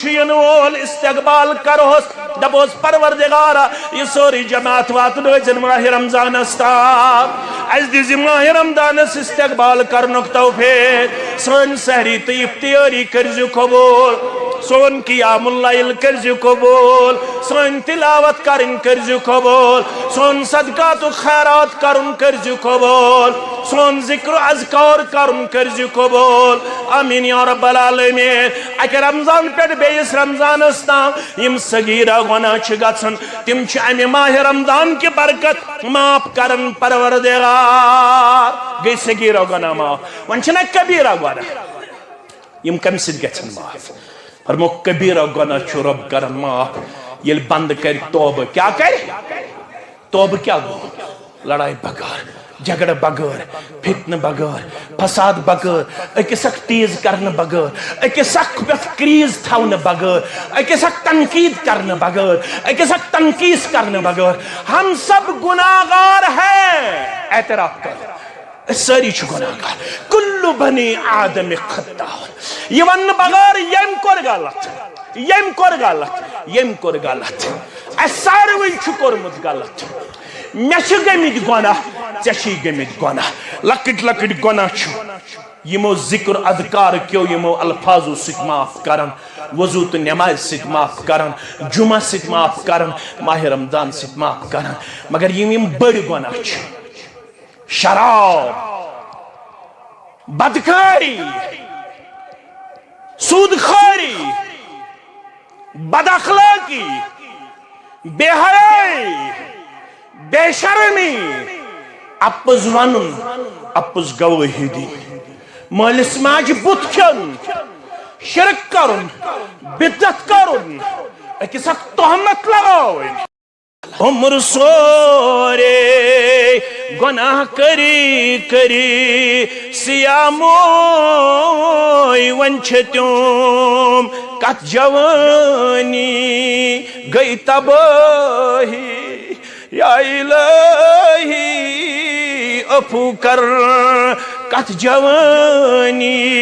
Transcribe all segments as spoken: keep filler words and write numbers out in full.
چھُ یِنہٕ وول، استقبال کرہوس، دپوس، پروردگارا، یہِ سٲرٕے جماعت واتنٲوزٮ۪ن ماہِ رمضانس تام۔ اسہِ دِزِ ماہِ رمضانس استقبال کرنُک توفیق۔ سٲنۍ سحری تہٕ افطاری کٔرزِ قبول۔ سون قیام اللیل کٔرزِ قبول۔ سٲنۍ تلاوت کرٕنۍ کٔرزِ قبول۔ سون صدقات و خیرات کرُن کٔرزِ قبول۔ سون ذکر و اذکار کرُن کٔرزِ قبول۔ آمین یا رب العالمین۔ اکہِ رمضان پٮ۪ٹھ بیٚیِس رمضانس تام یِم صغیرہ گۄناہ چھِ گژھان، تِم چھِ امہِ ماہِ رمضان کہِ برکت معاف کران پروردگار۔ گٔے صغیرہ گۄناہ معاف، وۄنۍ چھِنہ کبیرہ گۄناہ۔ یِم کمہِ سۭتۍ گژھن معاف؟ فرمو، کبیرہ گۄناہ چھُ رب کران معاف، ییٚلہِ بندٕ کرِ توبہٕ۔ کیٛاہ کرِ؟ توبہٕ کیٛاہ گوٚو؟ لڑایہِ بغٲر، جھگڑٕ بغٲر، فتنہٕ بغٲر، فساد بغٲر، أکِس اکھ تیز کرنہٕ بغٲر، أکِس اکھ پٮ۪ٹھ کریز تھاونہٕ بغٲر، أکِس اکھ تنقید کرنہٕ بغٲر، أکِس اکھ تنقیص کرنہٕ بغٲر۔ ہم سب گناہگار ہیں، اعتراف کر۔ أسۍ سٲری چھِ گناہگار۔ کل بنی آدم خطاء۔ یہِ وننہٕ بغٲر ییٚمۍ کوٚر غلط، ییٚمۍ کوٚر غلط، ییٚمۍ کوٚر غلط۔ اسہِ ساروٕے چھُ کوٚرمُت غلط۔ مےٚ چھِ گٔمٕتۍ گۄناہ، ژےٚ چھی گٔمٕتۍ گۄناہ۔ لۄکٕٹۍ لۄکٕٹۍ گۄناہ چھِ یِمو ذکر اذکار کیو یِمو الفاظو سۭتۍ معاف کران، وضو تہٕ نمازِ سۭتۍ معاف کران، جمعہ سۭتۍ معاف کران، ماہِ رمضان سۭتۍ معاف کران۔ مگر یِم یِم بٔڑۍ گۄناہ چھِ، شراب، بدکاری، سود خوری، بد اخلاقی، بے حیائی، بے شرمی، اپُز ونُن، اپُز گوٲہی دِنۍ، مٲلِس ماجہِ بُتھ کھیوٚن، شرک کرُن، بدعت کرُن، أکِس اکھ تہمت لگاوٕنۍ۔ عمر سورے گناہ کری کری سیاموی، ونچتیوم کت جوانی گئی تباہی۔ یا الہی عفو کر، کت جوانی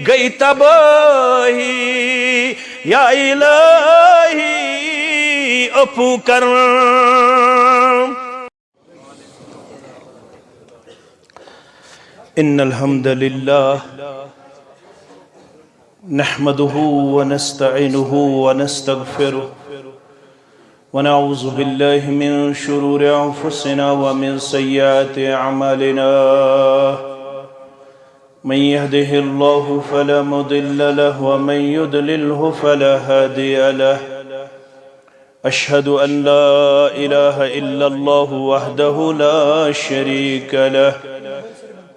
گئی تباہی۔ یا الہی عفو کر۔ ان الحمد لله نحمده ونستعينه ونستغفره ونعوذ بالله من شرور انفسنا ومن سيئات اعمالنا۔ من يهده الله فلا مضل له ومن يضلله فلا هادي له. أشهد أن لا إله إلا الله وحده لا شريك له،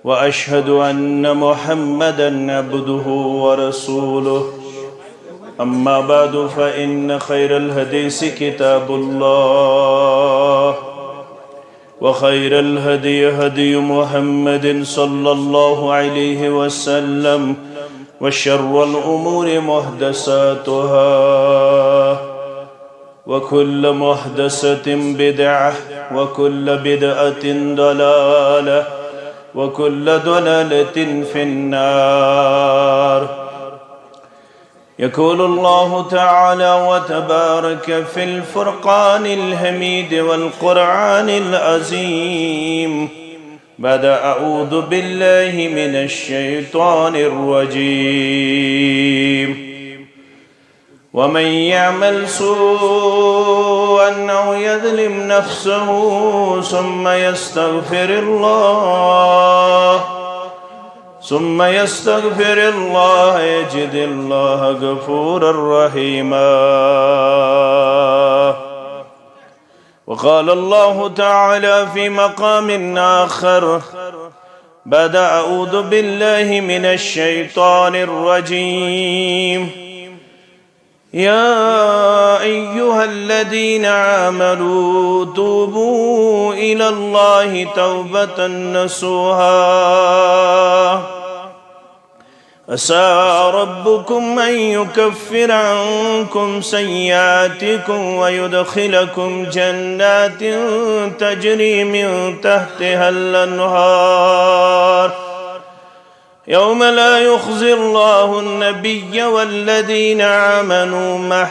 وأشهد أن محمدا عبده ورسوله. أما بعد، فإن خير الحديث كتاب الله، وخير الهدي هدي محمد صلى الله عليه وسلم، وشر الأمور محدثاتها، وكل محدثة بدعة، وكل بدعة ضلالة، وكل ضلالة في النار. يقول الله تعالى وتبارك في الفرقان الحميد والقرآن العظيم بعد أعوذ بالله من الشيطان الرجيم: ومن يعمل سوءا أو يظلم نفسه ثم يستغفر الله، ثم يستغفر الله يجد الله غفورا رحيما. وقال الله تعالى في مقام آخر بعد أعوذ بالله من الشيطان الرجيم: يا أيها الذين آمنوا توبوا إلى الله توبة نصوحا عسى ربكم أن يكفر عنكم سيئاتكم ويدخلكم جنات تجري من تحتها الأنهار يوم لا يخزي الله النبي والذين آمنوا معه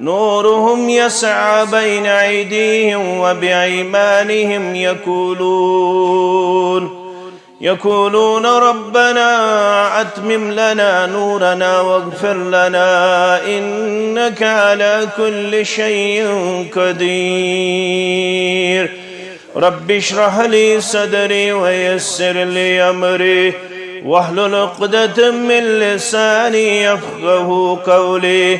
نورهم يسعى بين أيديهم وبأيمانهم يقولون يقولون ربنا أتمم لنا نورنا واغفر لنا إنك على كل شيء قدير. رب اشرح لي صدري ويسر لي أمري واحلل عقدة من لساني يفقه قولي.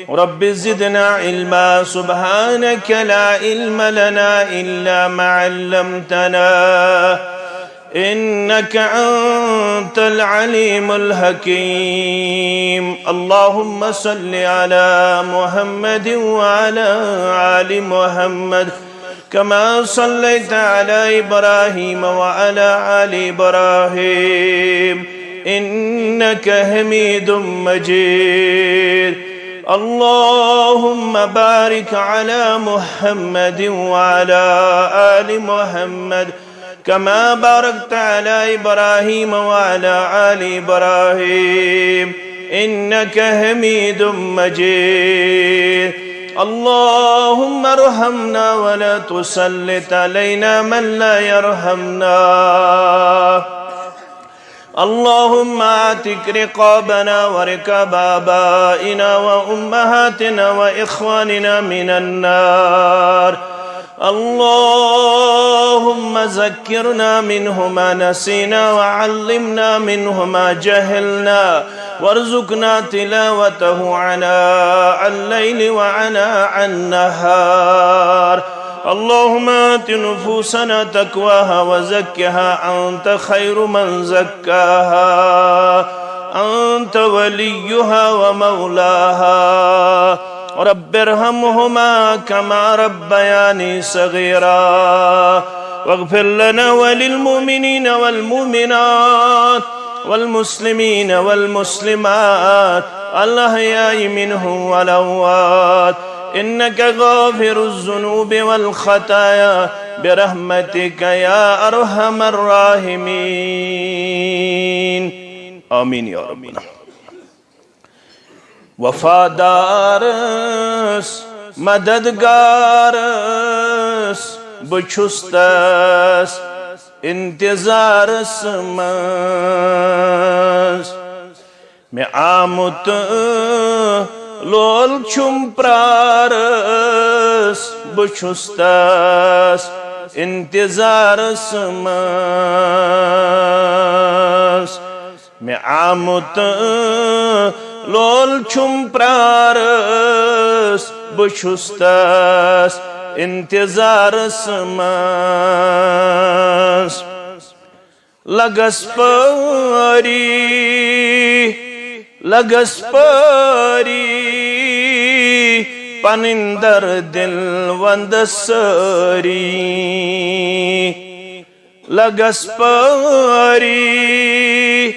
رب زدنا علما. سبحانك لا علم لنا إلا ما علمتنا إنك أنت العليم الحكيم. اللهم صل على محمد وعلى آل محمد كما صليت على إبراهيم وعلى آل إبراهيم إنك حميد مجيد. اللهم بارك على محمد وعلى آل محمد كما باركت على إبراهيم وعلى آل إبراهيم إنك حميد مجيد. اللهم ارحمنا ولا تسلط علينا من لا يرحمنا. اللهم اعتق رقابنا ورقاب آبائنا وأمهاتنا وإخواننا من النار. اللهم ذكرنا منه ما نسينا وعلمنا منه ما جهلنا وارزقنا تلاوته آناء الليل وآناء النهار. اللهم آت نفوسنا تقواها وزكها أنت خير من زكاها أنت وليها ومولاها. رب ارحمهما كما ربياني صغيرا. واغفر لنا وللمؤمنين والمؤمنات والمسلمين والمسلمات الأحياء منهم والأموات إنك غافر الذنوب والخطايا برحمتك يا أرحم الراحمين. آمين يا ربنا. وفادارس مددگارس بہٕ چھُس تس انتظارس منٛز۔ مےٚ آمُت لول چھُم پرارس بہٕ چھُس تس انتظارس منٛز۔ مےٚ آمُت لول چھُم پرارس بہٕ چھُس تس انتظارس منٛز۔ لگس پٲری، لگس پٲری، پنٕنۍ دردِل ونٛدس سٲری۔ لگس پٲری،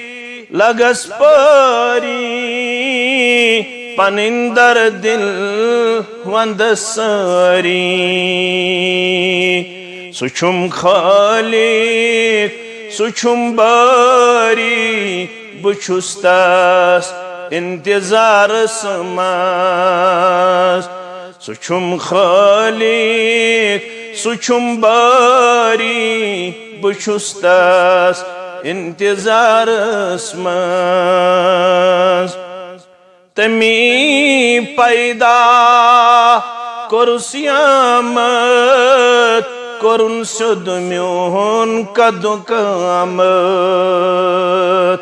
لگس پٲری، پنٕنۍ دردِل ونٛدس سٲری۔ سُہ چھُم خالق، سُہ چھُم باری، بہٕ چھُس تس انتظارس منٛز۔ سُہ چھُم خالق، سُہ چھُم باری، بہٕ چھُس تس انتظارس منٛز۔ تٔمی پیدا کوٚرُس یامت، کوٚرُن سیوٚد میون قد و قامت۔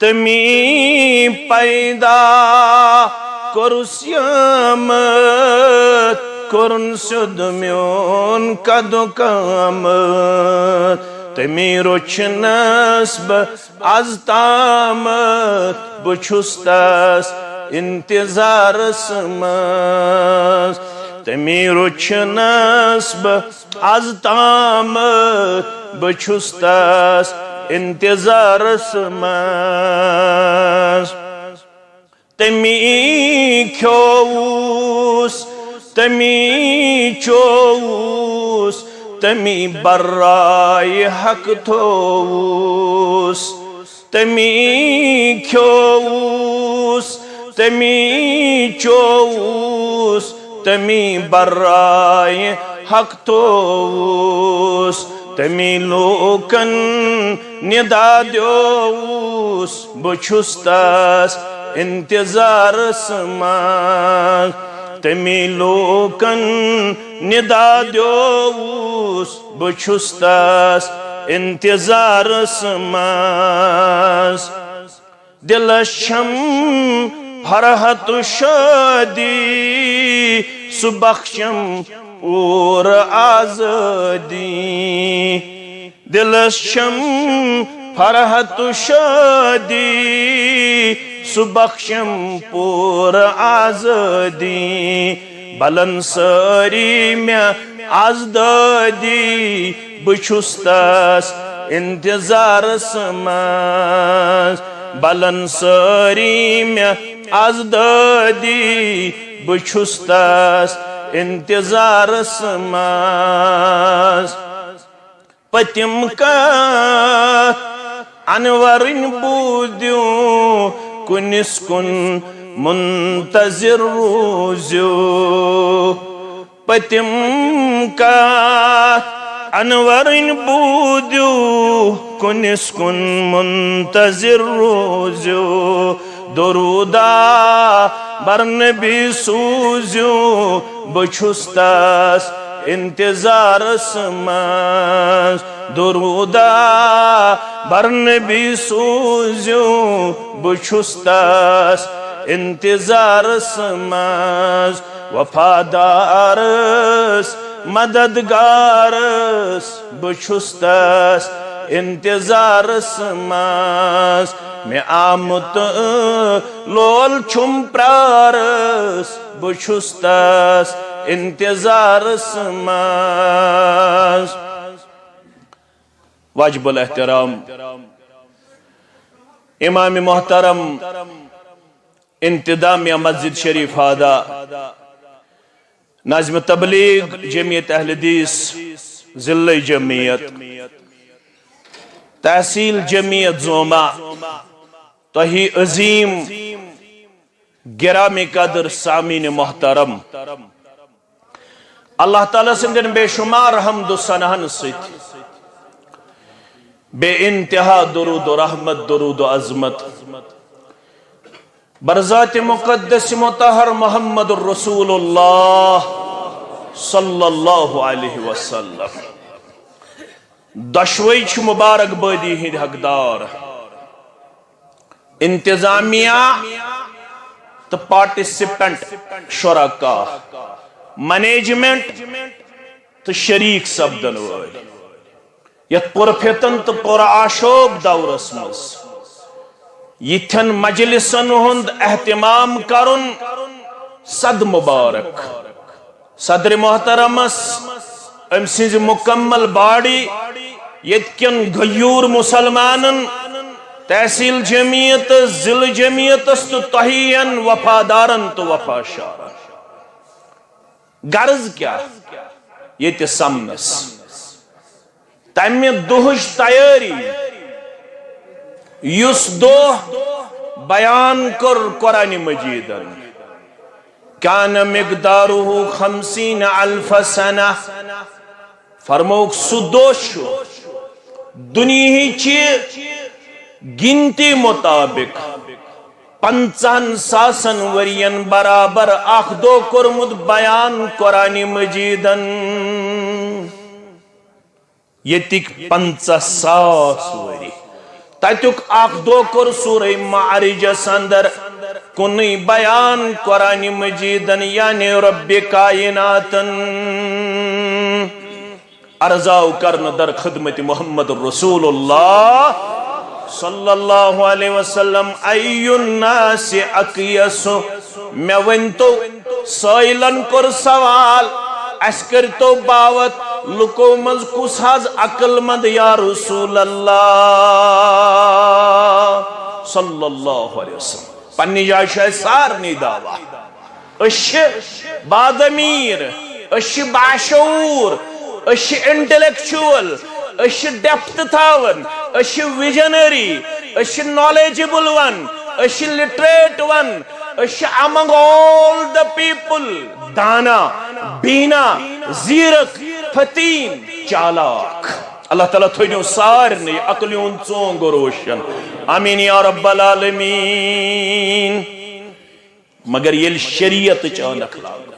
تٔمی پیدا کوٚرُس یامت، کوٚرُن سیوٚد میون قد و قامت۔ تٔمی روٚچھنس بہٕ از تامتھ، بہٕ چھُس تس انتظارس منٛز۔ تٔمی روٚچھنس بہٕ از تامتھ، بہٕ چھُس تس انتظارس منٛز۔ تٔمی کھیوٚوُس، تٔمی چوٚوُس، تٔمی برایہِ حق تھوٚوُس۔ تمی کھیووُس، تمی چووُس، تمی برایہِ حق تووُس، تمی لوٗکن ندا دیووُس، بہٕ چھُس تس انتظارس منٛز۔ تمی لوٗکن ندا دیووُس، بہٕ چھُس تس انتظارس منٛز۔ دلس چھم فرحت و شادی، سُہ بخشم پوٗرٕ آزٲدی۔ دلس چھم فرحت و شادی، سُہ بخشم پوٗرٕ آزٲدی۔ بلن سٲری مےٚ از دٲدی، بہٕ چھُس تس انتظارس منٛز۔ بلن سٲری مےٚ از دٲدی، بہٕ چھُس تس انتظارس منٛز۔ پٔتِم کتھ انورٕنۍ بوٗزِو، کُنِس کُن منتظر روٗزِو۔ پٔتِم کتھ انورٕنۍ بوٗزِو، کُنِس کُن منتظر روٗزِو۔ درودہ بر نبی سوٗزِو، بہٕ چھُس تس انتظارس منٛز۔ درودہ بر نبی سوٗزِو، بہٕ چھُس تس انتظارس منٛز۔ وفادارس مددگارس، بہٕ چھُس تس انتظارس منٛز۔ مےٚ آمُت لول چھُم پرارس، بہٕ چھُس تس انتظارس منٛز۔ واجب الاحترام امام محترم انتظامیہ مسجد شریف ہادہ، ناظم تبلیغ جمعیت اہل حدیث ضلع جمعیت، تحصیل جمعیت زوما، تۄہہِ عظیم گرامی قدر سامعین محترم، اللہ تعالیٰ سٕنٛدٮ۪ن بے شمار حمد و ثناہن سۭتۍ بے انتہا درود و رحمت، درود و عظمت بر ذات مقدس مطہر محمد رسول اللہ صلی اللہ علیہ وسلم۔ دۄشوے چھِ مبارک بٲدی ہٕنٛدۍ حقدار۔ انتظامیہ تہٕ پارٹیسپینٹ، شرکا، مینجمنٹ تہٕ شریک سپدن وٲلۍ۔ یتھ پرفتن تہٕ پر آشوب دورس منٛز یتھٮ۪ن مجلسن ہُنٛد اہتمام کرُن صد مبارک۔ صدر محترمس، أمۍ سٕنٛزِ مکمل باڈی، ییٚتہِ کٮ۪ن غیور مسلمانن، تحصیل جمعیت، ضلع جمعیتس تہٕ تۄہہِ ین وفادارن تہٕ وفاشارن۔ غرض کیٛاہ ییٚتہِ سمنس؟ تمہِ دۄہٕچ تیٲری، یُس دۄہ بیان کوٚر قرآن مجیدن، کان مقدارہ خمسین الف سنہ، فرمووُکھ، سُہ دۄہ چھُ دُنیہٕچہِ گِنتی مُطابِق پنٛژاہن ساسن ؤرین برابر اکھ دۄہ کوٚرمُت بیان قرآن مجیدن۔ ییٚتِکۍ پنٛژاہ ساس ؤری۔ تتیُک اکھ دۄہ کوٚر سورہ معارجس اندر کُنُے بیان قرآن مجیدن، یعنی رب کائناتن۔ عرضاو کرنہٕ در خدمت محمد رسول اللہ صلی اللہ علیہ وسلم، ای الناس اقیس، مےٚ ؤنۍتو، سٲیلن کوٚر سوال، اسہِ کٔرۍتو باوت، لُکو منٛز کُس حظ عقل مند یا رسول اللہ صلی اللہ علیہ وسلم؟ پننہِ جایہِ چھُ اسہِ سارنٕے دعویٰ۔ أسۍ چھِ باضمیر، أسۍ چھِ باشعوٗر، أسۍ چھِ انٹلیکچوئل، أسۍ چھِ ڈیپتھ تھاوان، أسۍ چھِ ویجنری، أسۍ چھِ knowledgeable one، أسۍ چھِ literate one، أسۍ چھِ among all the people دانا، بینا، زیرک، فتیم، چالاک۔ اللہ تعالیٰ تھٲینو سارنٕے عقلہِ ہُنٛد ژونٛگ روشن۔ آمین یا رب العالمین۔ مگر ییٚلہِ شریعتٕچ عٲنکھ لاگو،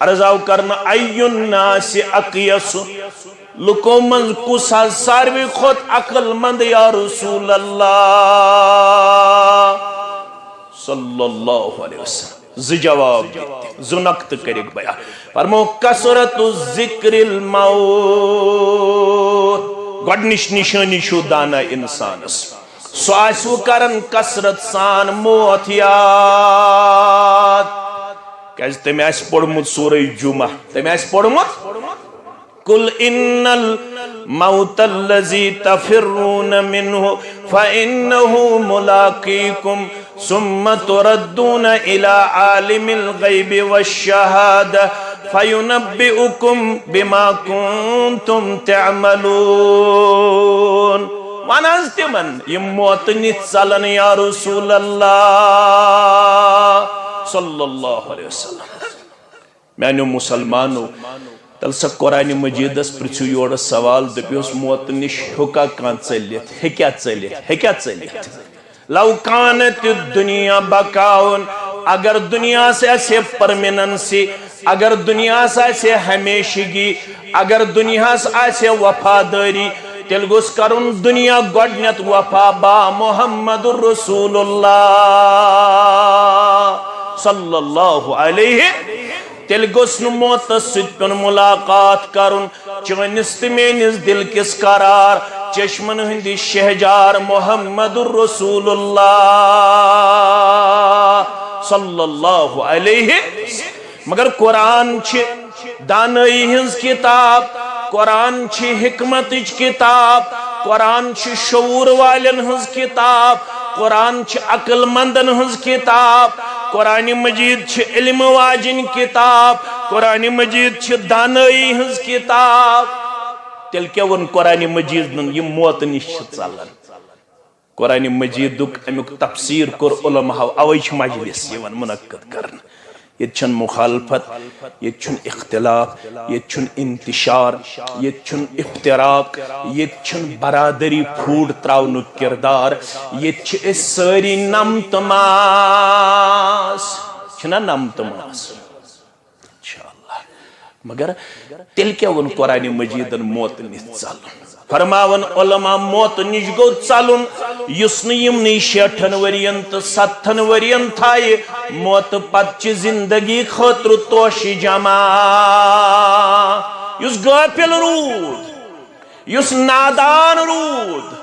عرض آو کرنہٕ، "أي الناس أقيس"، لُکو منٛز کُس حظ ساروی کھۄتہٕ عقل مند یا رسول اللہ صلی اللہ علیہ وسلم؟ زٕ جواب دِتۍ، زٕ نقطہٕ کٔرِکھ بیان۔ فرمو، "کثرت ذکر الموت"۔ گۄڈٕنِچ نِشٲنی چھُ دانا اِنسانَس، سُہ آسہِ وۄنۍ کران کثرت سان موت یاد۔ کیازِ تٔمۍ آسہِ پوٚرمُت سورہ جمعہ، تٔمۍ آسہِ پوٚرمُت، "قل ان الموت الذي تفرون منه فانه ملاقيكم ثم تردون الى عالم الغيب والشهادة فينبئكم بما كنتم تعملون"۔ وَن حظ تِمن، یِم موتہٕ نِش ژلن یا رسول اللہ صلی اللہ علیہ وسلم۔ میانیو مسلمانو، تیٚلہِ سا قرآن مجیدس پرژھِو یورٕ سوال، دٔپِوس، "موتہٕ نِش ہیوٚکا کانٛہہ ژٔلِتھ؟ ہیٚکیٛاہ ژٔلِتھ؟ ہیٚکیٛاہ ژٔلِتھ؟" لو کانت الدنیا بقاؤن، اگر دنیاہس آسہِ ہے permanency، اگر دنیاہس آسہِ ہے ہمیشگی، اگر دنیاہس آسہِ ہے وفادٲری، تیٚلہِ گوٚژھ کرُن دنیا گۄڈٕنیتھ وفا با محمد رسول اللہ صلی اللہ علیہ۔ تیٚلہِ گوٚژھ نہٕ موتس سۭتۍ پیوٚن ملاقات کرُن۔ چٲنِس تہٕ میٲنِس دِل کِس قرار چشمن ہٕنٛدِ شہجار محمد رسول اللہ صلی اللہ علیہ۔ مگر قرآن چھِ دانٲیی ہٕنٛز کِتاب، قرآن چھِ حکمتٕچ کِتاب، قرآن چھِ شعوٗر والٮ۪ن ہٕنٛز کِتاب، قرآن چھِ عقل مندن ہٕنٛز کِتاب، قرآن مجید چھِ علم واجِنۍ کِتاب، قرآن مجید چھِ دانٲیی ہٕنٛز کِتاب۔ تیٚلہِ کیٛاہ ووٚن قرآن مجیدن، یِم موتہٕ نِش چھِ ژلان؟ قرآن مجیدُک اَمیُک تفسیر کوٚر علماہو، اوے چھُ مجلس یِوان منعقد کرنہٕ۔ ییٚتہِ چھَنہٕ مخالفت، ییٚتہِ چھُنہٕ اختلاف، ییٚتہِ چھُنہٕ انتشار، ییٚتہِ چھُنہٕ افتراق، ییٚتہِ چھُنہٕ برادری پھوٹ تراونُک کردار، ییٚتہِ چھِ أسۍ سٲری نم تہٕ ماس، چھِنہ نم تہٕ ماس؟ انشاءاللہ۔ مگر تیٚلہِ کیٛاہ ووٚن قرآن مجیدن موتہٕ نِش ژلُن؟ فرماوان علماء، موتہٕ نِش گوٚو ژلُن، یُس نہٕ یِمنٕے شیٹھن ؤرین تہٕ ستتھن ؤرین تھایہِ، موتہٕ پتہٕ چہِ زندگی خٲطرٕ توشہِ جمع۔ یُس غٲفل روٗد، یُس نادان روٗد،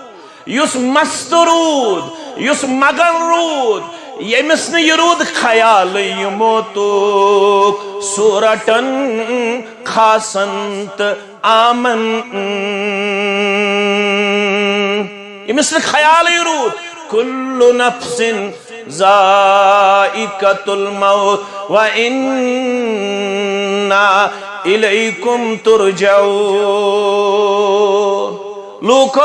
یُس مست روٗد، یُس مگن روٗد، ییٚمِس نہٕ یہِ روٗد خیالٕے یہِ موتُک، سُہ رٹن خاصن تہٕ عامن۔ ییٚمِس نہٕ خیالٕے روٗد، کُلُّ نفسن ذائقة الموت وإنا إليكم ترجعون۔ لوٗکو،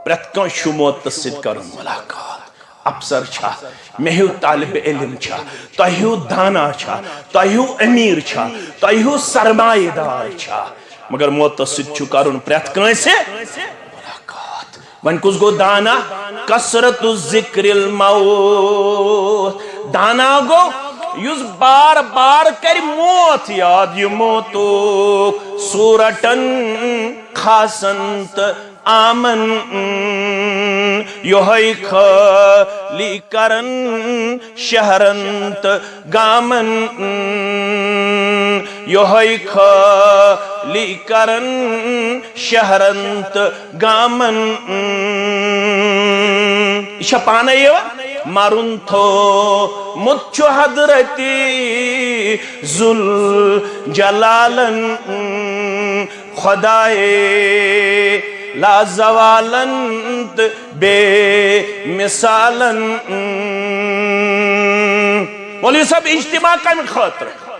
پرٛٮ۪تھ کٲنٛسہِ چھُ موتس سۭتۍ کرُن ملاقات۔ افسر چھا، مےٚ ہیوٗ طالب علم چھا، تۄہہِ ہیوٗ دانا چھا، تۄہہِ ہیوٗ امیر چھا، تۄہہِ ہیوٗ سرمایہ دار چھا، مگر موتس سۭتۍ چھُ کرُن پرٛٮ۪تھ کٲنٛسہِ ملاقات۔ وۄنۍ کُس گوٚو دانا؟ کثرت ذکر الموت۔ دانا گوٚو یُس بار بار کرِ موت یاد، یہِ موتُک سُہ رٹن خاصن تہٕ عامن، یۄہے خٲلی کرن شہرن تہٕ گامن، یۄہے خٲلی کرن شہرن تہٕ گامن۔ یہِ چھا پانے یِوان؟ مرُن تھومُت چھُ حضرت ذوالجلالن خدائے لازوالن تہٕ بے مثالن۔ مولوی صٲب، اجتماع کمہِ خٲطرٕ؟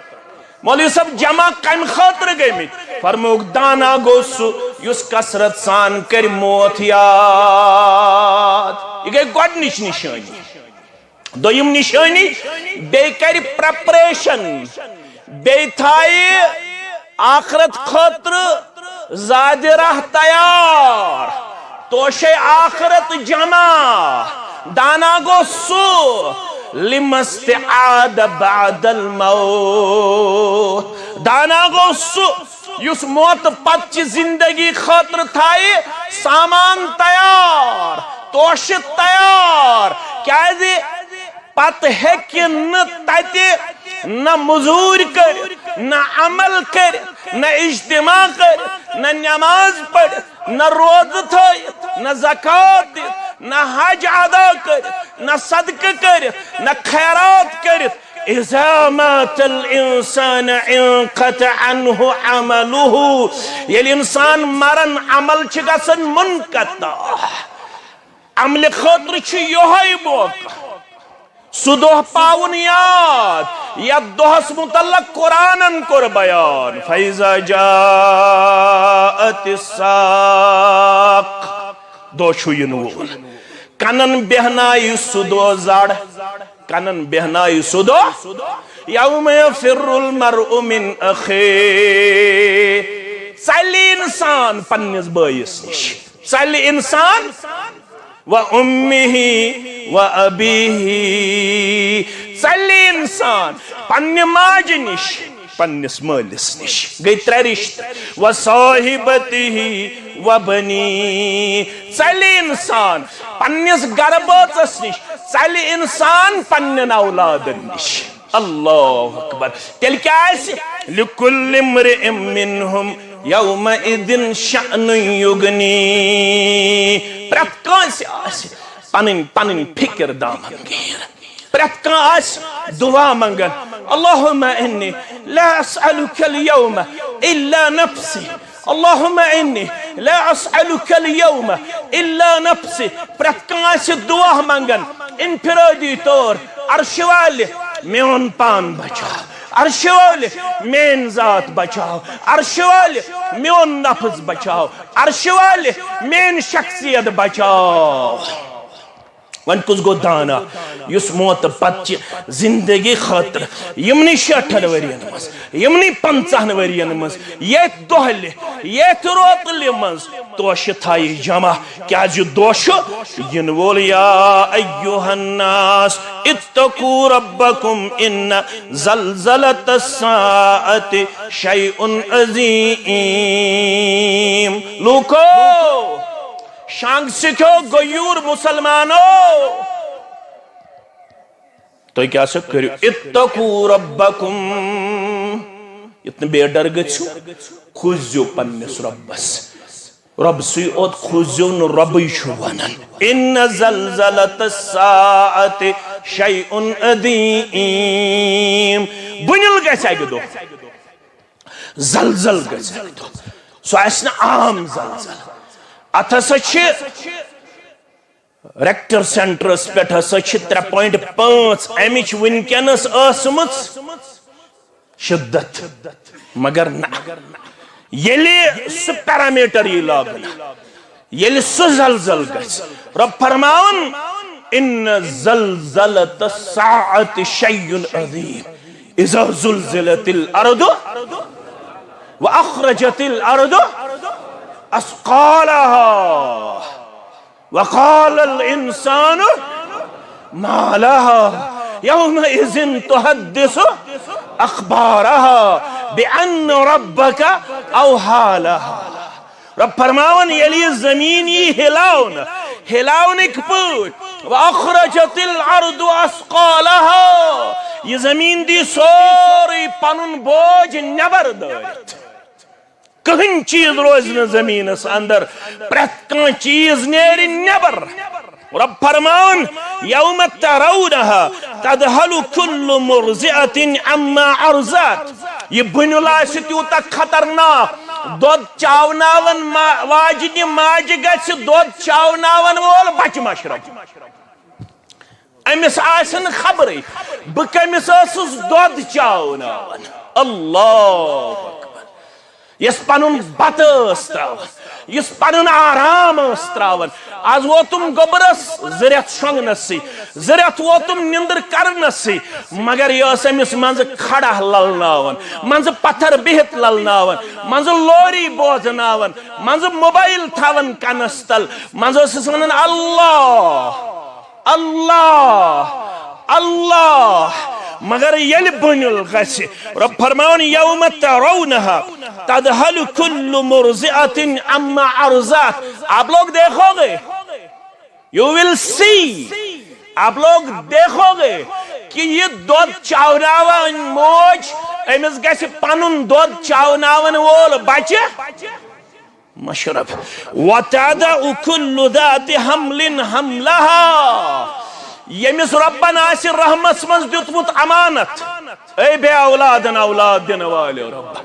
مولوی صٲب، جمع کمہِ خٲطرٕ گٔمٕتۍ؟ فرمووُکھ، دانا گوٚو سُہ یُس کثرت سان کرِ موت یاد۔ یہِ گٔے گۄڈٕنِچ نِشٲنی۔ دوٚیِم نِشٲنی، بیٚیہِ کرِ پریپریشن، بیٚیہِ تھایہِ آخرت خٲطرٕ زادِ راہ تیار، توشے آخرت جمع۔ دانا گوٚو سُہ، لمستعاد بعد الموت۔ دانا گوٚو سُہ یُس موت پتہٕ چہِ زندگی خٲطرٕ تھایہِ سامان تیار، توشہِ تیار۔ کیازِ؟ پتہٕ ہیٚکہِ نہٕ تتہِ نہ مزوٗرۍ کٔرِتھ، نہ عمل کٔرِتھ، نہ اجتماع کٔرِتھ، نہ نماز پٔرِتھ، نہ روزٕ تھٲیِتھ، نہ زکوٰۃ دِتھ، نہ حج ادا کٔرِتھ، نہ صدقہٕ کٔرِتھ، نہ خیرات کٔرِتھ۔ اذا مات الانسان انقطع عنه عمله۔ ییٚلہِ انسان مرن، عمل چھِ گژھان منقطع۔ عملہِ خٲطرٕ چھُ یِہوٚے موقع۔ سُہ دۄہ پاوُن یاد، یتھ دۄہس متعلق قرآنن کوٚر بیان، فَإِذَا جَاءَتِ السَّاقَّةُ۔ دۄہ چھُ یِنہٕ وول۔ کنن بیہنایہِ سُہ دۄہ زڑ، کنن بیہنایہِ سُہ دۄہ۔ یوم یفر المرء من اخیہ۔ ژلہِ انسان پننِس بٲیِس نِش، ژلہِ انسان و امہ و ابیہ، ژلہِ انسان پننہِ ماجہِ نِش، پننِس مٲلِس نِش۔ گٔے ترٛےٚ رشتہٕ۔ و صاحبتہ و بنی، ژلہِ انسان پننِس گرٕ بٲژس نِش، ژلہِ انسان پننٮ۪ن اولادن نِش۔ اللہ اکبر۔ تیٚلہِ کیٛاہ آسہِ؟ لکل امرئ منہم یومئذ شأن یغنی۔ پرٛٮ۪تھ کٲنٛسہِ آسہِ پنٕنۍ پنٕنۍ فکر دامن گیر۔ پرٛٮ۪تھ کانٛہہ آسہِ دعا منٛگان، اللہم انی لا اسألک الیوم الا نفسی، اللہم انی لا اسألک الیوم الا نفسی۔ پرٛٮ۪تھ کانٛہہ آسہِ دعا منٛگان انفرادی طور، عرشہِ والہِ میون پان بچاو، عرشہِ والہِ میٲنۍ ذات بچاو، عرشہِ والہِ میون نفس بچاو، عرشہِ والہِ میٲنۍ شخصیت بچاو۔ وۄنۍ کُس گوٚو دانا یُس موتہٕ پتہٕ چہِ زندگی خٲطرٕ یِمنٕے شیٹھن ؤرین منٛز، یِمنٕے پنژاہن ؤرین منٛز، ییٚتھۍ دۄہلہِ، ییٚتھۍ روتلہِ منٛز توشہِ تھایہِ جمع؟ کیازِ یہِ دۄہ چھُ یِنہٕ وول۔ یا ایھا الناس اتقوا ربکم ان زلزلۃ الساعۃ شیء عظیم۔ لوکو، شانگ سکھیو غیور مسلمانو، تُہۍ کیٛاہ سا کٔرِو؟ اتقوا ربکم، یتھ نہٕ بے ڈر گٔژھِو، کھوٗژزیو پننِس رۄبس۔ رۄب سٕے اوت کھوٗژزیو نہٕ، رۄبٕے چھُ ونان، ان زلزلۃ الساعۃ شیء عظیم، بُنیل گژھِ اکہِ دۄہ۔ زلزل گژھِ اکہِ دۄہ۔ سُہ آسہِ نہٕ عام زلزل۔ اتھ ہسا چھِ ریکٹر سینٹرس پٮ۪ٹھ ہسا چھِ ترٛےٚ پوینٹ پانٛژھ امِچ وٕنکیٚنس ٲسمٕژ شدت، مگر نہ، ییٚلہِ سُہ پیرامیٹر یی لاگنہٕ، ییٚلہِ سُہ زلزل گژھِ، رۄب فرماوان، ان زلزلۃ الساعۃ شیء عظیم، اذا زلزلت الارض واخرجت الارض اثقالها وقال الانسان ما لها یومئذ تحدث اخبارها بان ربک اوحی لها۔ رب فرماوان، ییٚلہِ یہِ زٔمیٖن یی ہِلاونہٕ، ہِلاونٕکۍ پٲٹھۍ، واخرجت الارض اثقالها، یہِ زٔمیٖن دی سورُے پنُن بوج نٮ۪بر دٲرِتھ۔ کٕہٕنۍ چیٖز روزِ نہٕ زٔمیٖنَس اندر، پرٛٮ۪تھ کانٛہہ چیٖز نیرِ نٮ۪بر۔ رب فرماوان، یوم ترونها تذهل كل مرضعة عما ارضعت۔ یہِ بُنیُل آسہِ تیوٗتاہ خطرناک، دۄد چاوناون ما-، واجنہِ ماجہِ گژھِ دۄد چاوناون وول بچہِ مشرب۔ أمِس آسہِ نہٕ خبرٕے بہٕ کٔمِس ٲسٕس دۄد چاوناوان۔ اللہ اکبر۔ یُس پنُن بتہٕ ٲس تراوان، یُس پنُن آرام ٲس تراوان، از ووتُم گوٚبرس زٕ رٮ۪تھ شۄنٛگنَسٕے، زٕ رٮ۪تھ ووتُم نِندٕر کرنَسٕے، مگر یہِ ٲس أمِس منٛزٕ کھڑا للناوان، منٛزٕ پتھر بِہِتھ للناوان، منٛزٕ لوری بوزناوان، منٛزٕ موبایل تھاوان کنس تل، منٛزٕ ٲسٕس ونان، اللہ، اللہ، اللہ۔ مگر ییٚلہِ بُنیُل گژھِ، رۄب فرماوان، یوم ترونها تذهل كل مرضعة عما ارضعت۔ آپ لوگ دیکھو گے، you will see، آپ لوگ دیکھو گے کہ یہ دۄد چاوناوان موج، أمِس گژھِ پنُن دۄد چاوناون وول بچہِ مشرف۔ وتضع كل ذات حمل حملها۔ ییٚمِس رۄبن آسہِ رحمس منٛز دیُتمُت امانت، اے بے اولادن اولاد دِنہٕ والٮ۪و رۄب،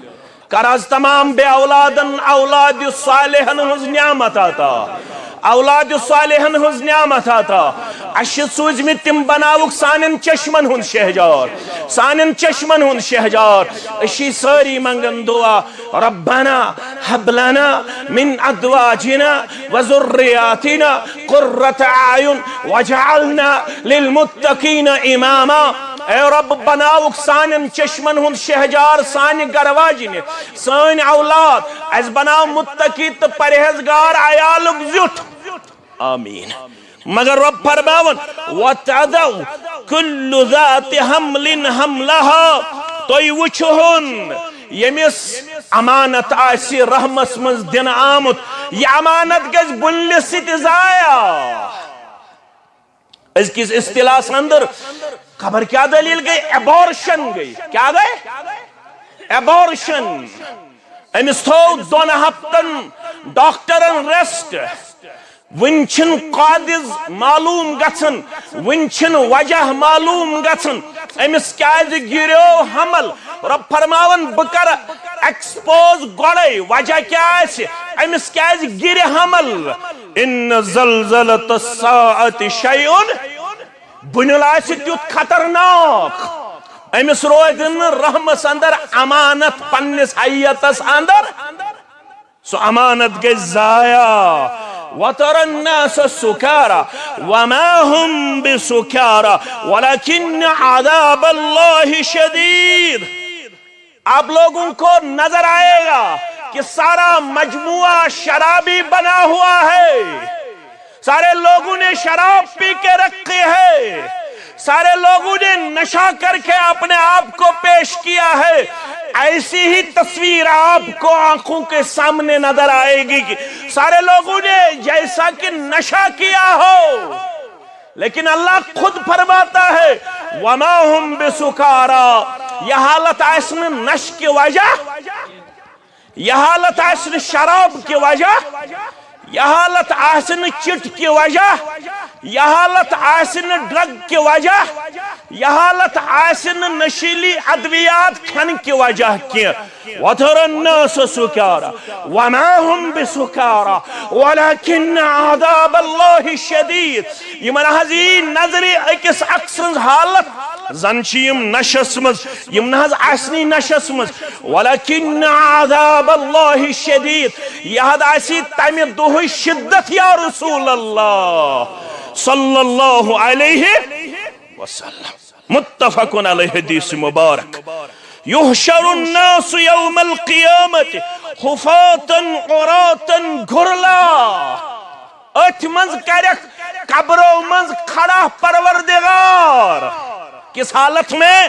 کر از تمام بے اولادن اولاد صالحن ہٕنٛز نعمت عطا، اولاد صالحن ہٕنٛز نعمت عطا۔ اَسہِ چھِ سوٗزمٕتۍ تِم بناوُکھ سانٮ۪ن چشمن ہُنٛد شہجار، سانٮ۪ن چشمن ہُنٛد شہجار۔ أسۍ چھِ سٲری منٛگان دعا، ربنا هب لنا من ازواجنا وذرياتنا قرة اعين واجعلنا للمتقين اماما۔ اے رب، بناوُکھ سانٮ۪ن چشمن ہُنٛد شہجار سانہِ گرٕ واجنہِ، سٲنۍ اولاد، اَسہِ بناو متقی تہٕ پرہیزگار عیالُک زیُٹھ۔ آمین۔ مگر رۄب فرماوان، وتضع كل ذات حمل حملها۔ تُہۍ وٕچھہُن، ییٚمِس امانت آسہِ رحمس منٛز دِنہٕ آمُت، یہِ امانت گژھِ بُنلہِ سۭتۍ ضایع۔ أزکِس اصطلاحس اندر خبر کیٛاہ دٔلیٖل گٔے، abortion گٔے۔ کیٛاہ گٔے؟ Abortion۔ أمِس تھوو دۄن ہفتن ڈاکٹرن rest۔ وٕنہِ چھِنہٕ قادض معلوم گژھان، وٕنہِ چھِنہٕ وجہ معلوم گژھان، أمِس کیٛازِ گِریو حمل؟ رۄب فرماوان، بہٕ کرٕ expose گۄڈَے، وجہ کیٛاہ آسہِ، أمِس کیٛازِ گِرِ حمل؟ ان زلزلة الساعة شيء، بُنیُل آسہِ تیُتھ خطرناک، أمِس روزِ نہٕ رحمس اندر امانت پننِس حیتس اندر۔ سُہ امانت گژھِ ضایع۔ وترى الناس سكارى وما هم بسكارى ولكن عذاب الله شديد۔ آپ لوگوں کو نظر آئے گا کہ سارا مجموعہ شرابی بنا ہوا ہے۔ سارے لوگوں نے شراب پی کے رکھی ہے، سارے لوگوں نے نشہ کر کے اپنے آپ کو پیش کیا ہے۔ ایسی ہی تصویر آپ کو آنکھوں کے سامنے نظر آئے گی کہ سارے لوگوں نے جیسا کہ نشہ کیا ہو، لیکن اللہ خود فرماتا ہے، وما هم بسكارى، یہ حالت آسہِ نہٕ نشہٕ کہِ وجہ، یہ حالت آسہِ نہٕ شراب کہِ وجہ، یہ حالت آسہِ نہٕ چٹ کہِ وجہ، یہ حالت آسہِ نہٕ drug کہِ وجہ، یہ حالت آسہِ نہٕ نشیلی ادویات کھنہٕ کہِ وجہ کینٛہہ۔ وترى الناس سكارى وما هم بسكارى ولكن عذاب الله شديد۔ یِمن حظ یی نظرِ أکِس اکھ سٕنٛز حالت، زن چھِ یِم نشس منٛز، یِم نہ حظ آسنی نشس منٛز۔ ولكن عذاب الله شديد، یہِ حظ آسی تمہِ دۄہٕچ شدت یا رسول اللہ صلی اللہ علیہ وسلم۔ متفق علیہ، حدیث مبارک۔ يحشر الناس يوم القيامة حفاة عراة غرلا۔ أتھۍ منٛز کرکھ قبرو منٛز کھڑا پروردگار۔ کس حالت میں؟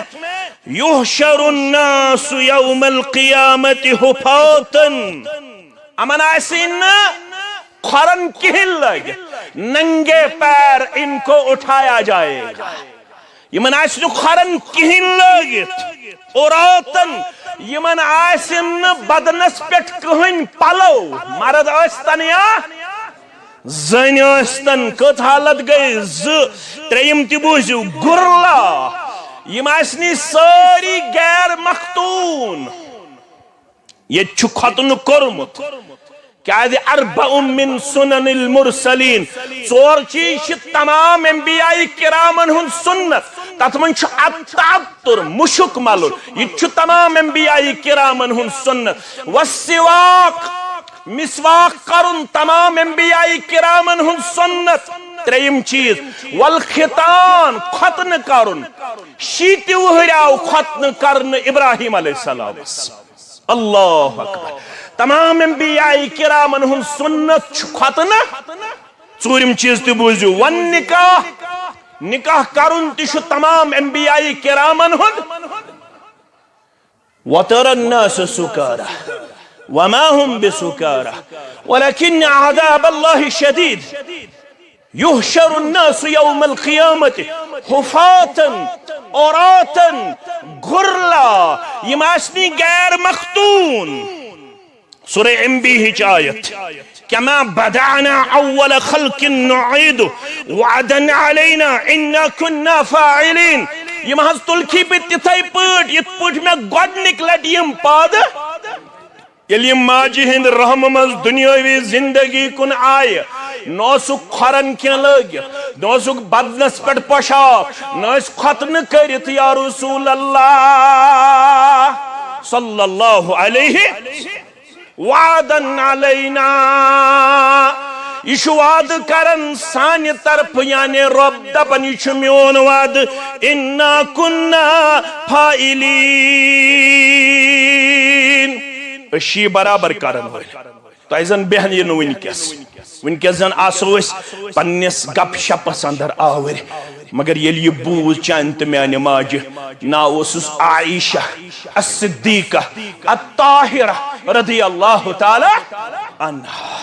يحشر الناس يوم القيامة حفاة۔ یِمن آسہِ نہٕ کھۄرن کِہیٖنۍ لٲگِتھ، ننگے پیر ان کو اٹھایا جائے گا۔ یِمن آسہِ نہٕ کھۄرن کِہیٖنۍ لٲگِتھ، عراة، یِمن آسہِ نہٕ بدنس پٮ۪ٹھ کٕہٕنۍ پلو، مرد ٲسۍ تن یا زٔنۍ ٲسۍ تن۔ کٔژ حالت گٔے؟ زٕ۔ ترٛیٚیِم تہِ بوٗزِو، غرلا، یِم آسہِ نہٕ سٲری غیر مختون۔ ییٚتہِ چھُ ختنہٕ کوٚرمُت، کیازِ؟ اربع من سنن المرسلین، ژور چیز چھِ تمام انبیاء کرامن ہُنٛد سنت۔ تتھ منٛز چھُ التعطر، مُشُک ملُن، یہِ تہِ چھُ تمام انبیاء کرامن ہُنٛد سنت۔ والسواک، مسواک کرُن، تمام انبیاء کرامن ہُنٛد سنت۔ ترٛیٚیِم چیز، والختان، ختنہٕ کرُن۔ شیٖتہِ وُہٕرۍ آو ختنہٕ کرنہٕ ابراہیم علیہ السلامس۔ اللہ اکبر۔ تمام انبیاء کرامن ہُنٛد سنت چھُ ختنہٕ۔ ژوٗرِم چیز تہِ بوٗزِو، والنکاح، نکاح کرُن تہِ چھُ تمام انبیاء کرامن ہُنٛد۔ وترى الناس سكارى وما هم بسكارى ولكن عذاب الله شديد۔ يحشر الناس يوم القيامة حفاة عراة غرلا، یِم آسنی غیر مختون۔ سورہ انبیاہٕچ آیت، كما بدأنا أول خلق نعيده وعدا علينا إنا كنا فاعلين۔ یِم حظ تُلکھی بہٕ تِتھے پٲٹھۍ، یِتھ پٲٹھۍ مےٚ گۄڈٕنِکۍ لٹہِ یِم پٲدٕ۔ ییٚلہِ یِم ماجہِ ہٕنٛدِ رحمہٕ منٛز دُنیٲوی زندگی کُن آیہِ، نہ اوسُکھ کھۄرن کینٛہہ لٲگِتھ، نہ اوسُکھ بدنس پٮ۪ٹھ پۄشاک، نہ ٲسۍ ختنہٕ کٔرِتھ۔ یا رسول اللہ صلی اللہ علیہ وعدا علینا، یہِ چھُ وعدٕ کران سانہِ طرفہٕ، یعنی رۄب دپان، یہِ چھُ میون وعدٕ، انا کنا فاعلین، أسۍ چھِ یہِ برابر کرن وٲلۍ۔ تۄہہِ زن بیہن یہِ نہٕ وٕنکیٚس، وٕنکیٚس زن آسو أسۍ پننِس گپ شپس اندر آوٕرۍ، مگر ییٚلہِ یہِ بوٗز چانہِ تہٕ میانہِ ماجہِ، ناو اوسُس عائشہ الصدیقہ الطاہرہ رضی اللہ تعالی عنہا۔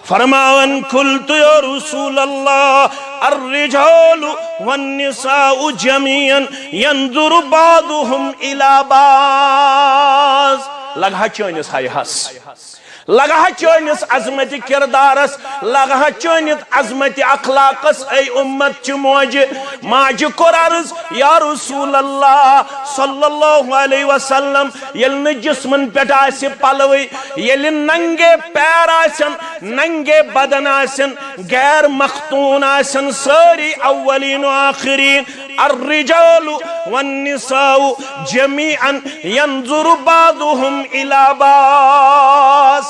فرماوان، قلت یا رسول اللہ، الرجال والنساء جميعا ينظر بعضهم الى بعض۔ لگہا چٲنِس حیاہس، لگہا چٲنِس عظمت کردارس، لگہا چٲنِس عظمت اخلاقس، اے امت چہِ موجہِ۔ ماجہِ کوٚر عرض، یا رسول اللہ صلی اللہ علیہ وسلم، ییٚلہِ نہٕ جسمن پٮ۪ٹھ آسہِ پلوٕے، ییٚلہِ ننگے پیر آسن، ننگے بدن آسن، غیر مختون آسن سٲری اولین و آخرین، الرجال والنساء جميعا ينظر بعضهم الى بعض۔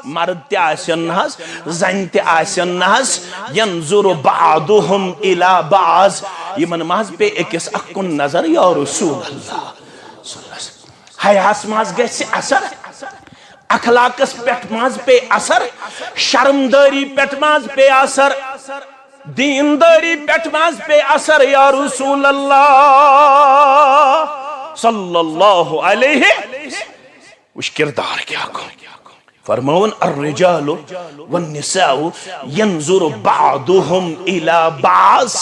مرد تہِ آسن نہ حظ، زنہِ تہِ آسن نہ حظ، ينظر بعضهم الى بعض۔ یِمن ما حظ پیٚیہِ أکِس اکھ کُن نظر، یا رسول اللہ؟ حیاہس منٛز گژھِ اثر، اخلاقس پٮ۪ٹھ منٛز پیٚیہِ اثر، شرمدٲری پٮ۪ٹھ منٛز پیٚیہِ اثر، دیندٲری پٮ۪ٹھ منٛز پیٚیہِ اثر۔ یا رسول اللہ صلی اللہ علیہ، وٕچھ کردار کیٛاہ گوٚو۔ فرماوُن، الرجال والنساء ينظر بعضهم الى بعض۔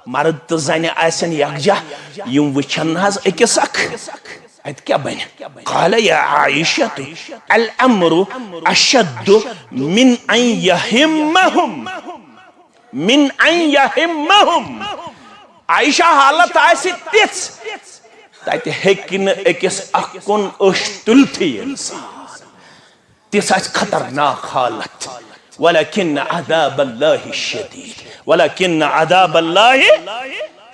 مرد تہٕ زنہِ آسن یکجاہ، یِم وٕچھن نہ حظ أکِس اکھ۔ اتہِ کیٛاہ بنہِ؟ قال یا عائشہ، الامر اشد من ان يهمهم، من ان يهمهم۔ عائشہ، حالت آسہِ تِژھ، تتہِ ہیٚکہِ نہٕ أکِس اکھ کُن أچھ تُلتھٕے انسان۔ تِژھ آسہِ خطرناک حالت۔ ولكن عذاب الله شديد، ولكن عذاب الله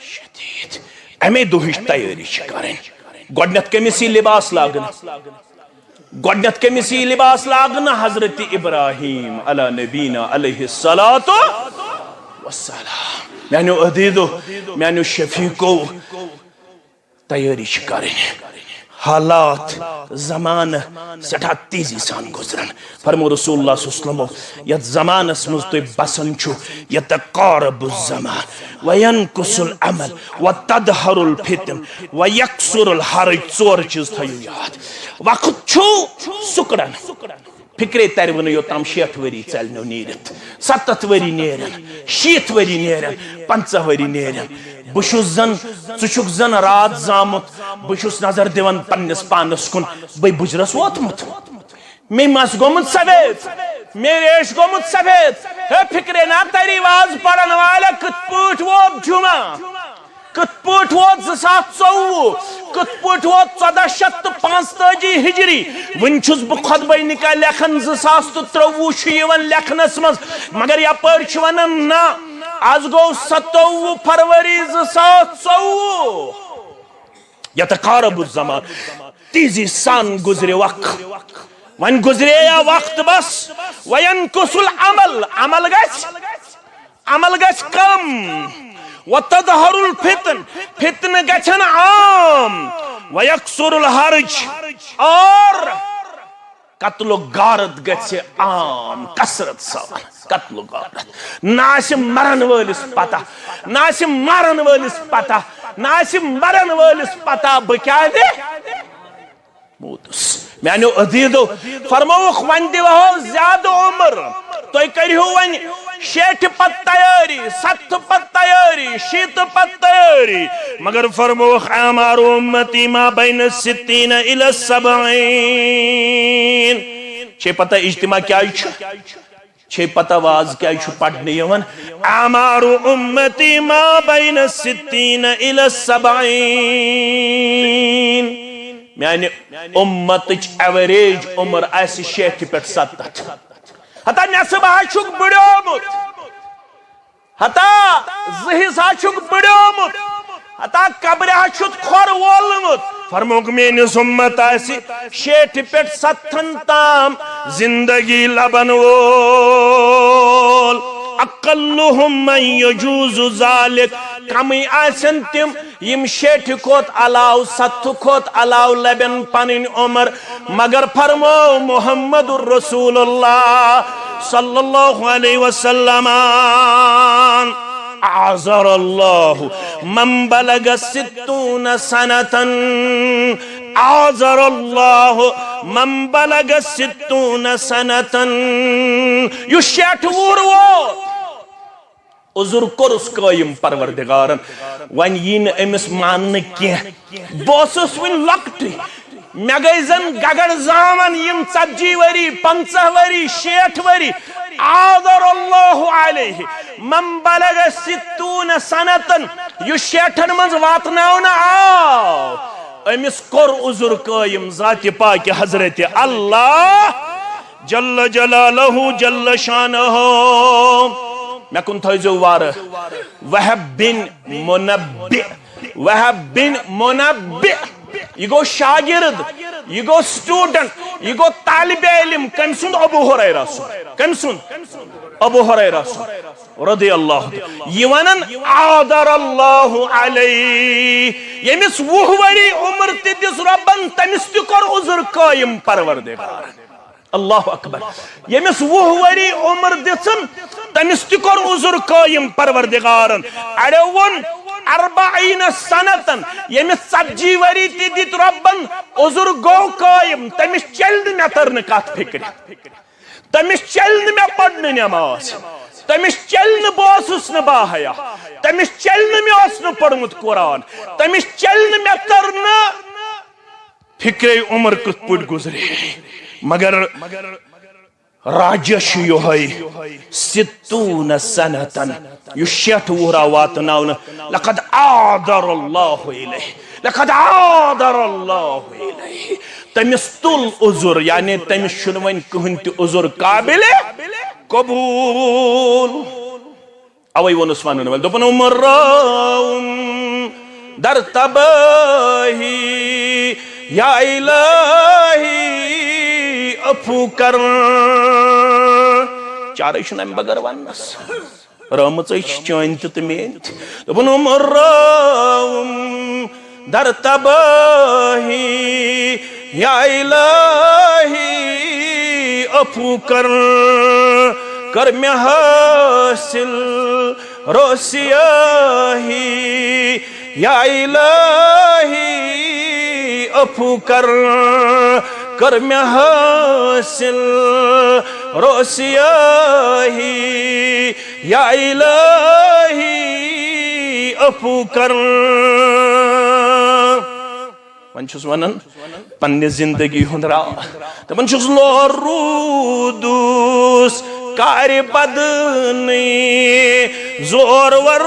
شديد۔ امے دۄہٕچ تیٲری چھِ کرٕنۍ۔ گۄڈٕنیتھ کٔمِس یی لباس لاگنہٕ؟ گۄڈٕنیتھ کٔمِس یی لباس لاگنہٕ؟ حضرت ابراہیم علی نبینا علیہ الصلوۃ والسلام۔ میانیو عزیزو، میانیو شفیقو، تیٲری چھِ کرٕنۍ۔ حالات، زمانہٕ سٮ۪ٹھاہ تیزی سان گُزران۔ فرمو رسول اللہ صلی اللہ علیہ وسلمو، یتھ زمانس منٛز تُہۍ بسان چھِو، یتقارب الزمان وینقص العمل وتظہر الفتن ویکثر الحرج، ژور چیز تھٲیِو یاد۔ وقت چھُ سُکڑان، فکرے ترِ وٕ نہٕ یوٚتام شیٹھ ؤری ژَلنو نیٖرِتھ، ستتھ ؤری نیرن، شیٖتھ ؤری نیرن، پنٛژاہ ؤری نیرن۔ بہٕ چھُس زن، ژٕ چھُکھ زن راتھ زامُت، بہٕ چھُس نظر دِوان پننِس پانس کُن، بے بُجرس ووتمُت۔ مےٚ مس گوٚمُت سفید، مےٚ ریش گوٚمُت سفید۔ ہے فکرے نا تری واز پرن والے کِتھ پٲٹھۍ ووت جمعہ؟ کِتھ پٲٹھۍ ووت زٕ ساس ژوٚوُہ؟ کِتھ پٲٹھۍ ووت ژۄداہ شیٚتھ تہٕ پانٛژتٲجی ہجری؟ وٕنہِ چھُس بہٕ خطبہ نکاح لیکھان، زٕ ساس تہٕ ترٛوٚوُہ چھُ یِوان لیکھنس منٛز، مگر یپٲرۍ چھِ ونان نہ، از گوٚو ستووُہ فروری زٕ ساس ژوٚوُہ۔ یتقارب الزمان، تیزی سان گزرِ وق۔ وۄنۍ گزرے یا وقت بس، وینقص العمل، عمل گژھِ، عمل گژھِ کم، وتظہر الفتن، فتنہٕ گژھن عام، ویکثر الحرج، اور قتل و غارت گژھِ عام، کثرت سان قتل و غارت۔ نہ آسہِ مرن وٲلِس پتہ، نہ آسہِ مرن وٲلِس پتہ، نہ آسہِ مرن وٲلِس پتہ بہٕ کیازِ موٗدُس۔ میانیو عزیزو، فرمووُکھ وۄنۍ دِوہو زیادٕ عمر، تُہۍ کٔرِہو وۄنۍ شیٹھِ پتہٕ تیٲری، ستتھٕ پتہٕ تیٲری، شیٖتہٕ پتہٕ تیٲری، مگر فرمووُکھ اعمار امتی ما بین الستین الی السبعین۔ چھے پتہ اجتماع کیازِ چھُ؟ چھے پتہ واز کیازِ چھُ پرنہٕ یِوان؟ اعمار امتی ما بین الستین الی السبعین۔ میانہِ امتٕچ ایوریج عمر آسہِ شیٹھِ پٮ۪ٹھ ستتھ۔ ہتا نٮ۪صٕب ہا چھُکھ بٕڑیومُت، ہتا زٕ حصہٕ ہا چھُکھ بٕڑیومُت، ہتا قبرِ ہا چھُتھ کھۄر وولمُت۔ فرمووُکھ میٲنِس امت آسہِ شیٹھِ پٮ۪ٹھ ستتھن تام زندگی لبن وول۔ اقلهم من یجوز ذلک، کمٕے آسن تِم یِم شیٹھِ کھۄتہٕ علاوٕ، ستتھٕ کھۄتہٕ علاوٕ لبن پنٕنۍ عمر۔ مگر فرموو محمد رسول اللہ صلی اللہ علیہ وسلم، اعذر اللہ من بلغ ستون سنتن، اعذر اللہ من بلغ ستون سنتن۔ یُس شیٹھ وُہُر ووت، عذر کوٚرُس قٲیِم پروردگارن، وۄنۍ یی نہٕ أمِس ماننہٕ کینٛہہ۔ بہٕ اوسُس وُنہِ لۄکٹُے، مےٚ گٔے زن گگر زامن یِم ژتجی ؤری، پنٛژاہ ؤری، شیٹھ ؤری۔ اعذر اللہ علیہ من بلغ ستون سنتن، یُس شیٹھن منٛز واتناونہٕ آو، أمِس کوٚر عذر قٲیِم ذاتِ پاکہِ حضرت اللہ جل جلالہ جل شانہ۔ مےٚ کُن تھٲیزیو وارٕ۔ وہب بن منبع، وہب بن منبع، یہِ گوٚو شاگرد، یہِ گوٚو student، یہِ گوٚو طالب علم۔ کٔمۍ سُنٛد؟ ابو ہریرہ سُنٛد۔ کٔمۍ سُنٛد؟ ابو ہریرہ سُنٛد رضی اللہ عنہ۔ یہِ ونان، اعذر اللہ علیہ، ییٚمِس وُہ ؤری عمر تہِ دِژ رۄبن، تٔمِس تہِ کوٚر عذر قٲیِم پروردگارن۔ اللہ اکبر۔ ییٚمِس وُہ ؤری عمر دِژٕن، تٔمِس تہِ کوٚر عذر قٲیِم پروردگارن۔ اڑیو ووٚن، اربعین سنتن، ییٚمِس ژتجی ؤری تہِ دِتۍ رۄبن، عذر گوٚو قٲیِم، تٔمِس چلہِ نہٕ، مےٚ تٔر نہٕ کتھ فکرِ، تٔمِس چلہِ نہٕ مےٚ پرنہٕ نٮ۪ماز، تٔمِس چلہِ نہٕ، بہٕ اوسُس نہٕ باحیا، تٔمِس چلہِ نہٕ، مےٚ اوس نہٕ پوٚرمُت قرآن، تٔمِس چلہِ نہٕ، مےٚ تٔر نہٕ فکرے عمر کِتھ پٲٹھۍ گُزرے۔ مگر راجہ چھُ یِہوٚے، ستون سنتن، یُس شیٹھ وُہرا واتناونہٕ، لقد اعذر اللہ علیہ، لقد اعذر اللہ علیہ۔ تٔمِس تُل عذر، یعنی تٔمِس چھُنہٕ وۄنۍ کٕہٕنۍ تہِ عذر قابل قبول۔ اوے ووٚنُس ونن وٲلۍ، دوٚپُن، "عمر راوُم در تباہی، یا الہی عفو کر۔" چارے چھُنہٕ امہِ بغٲر وننس۔ رٲمٕژے چھِ چٲنۍ تہِ تہٕ میٲنۍ تہِ۔ دوٚپُن، "عمر راوُم در تباہی، یا الہی عفو کر، کر مےٚ حٲصِل روسیاہی، یا الہی عفو کر، کر مےٚ حٲصِل روسیاہی، یا الہی عفو کر۔" وۄنۍ چھُس ونان پننہِ زندگی ہُنٛد راز۔ دپان چھُس، لوٚر روٗدُس کارِ بدنٕے زورور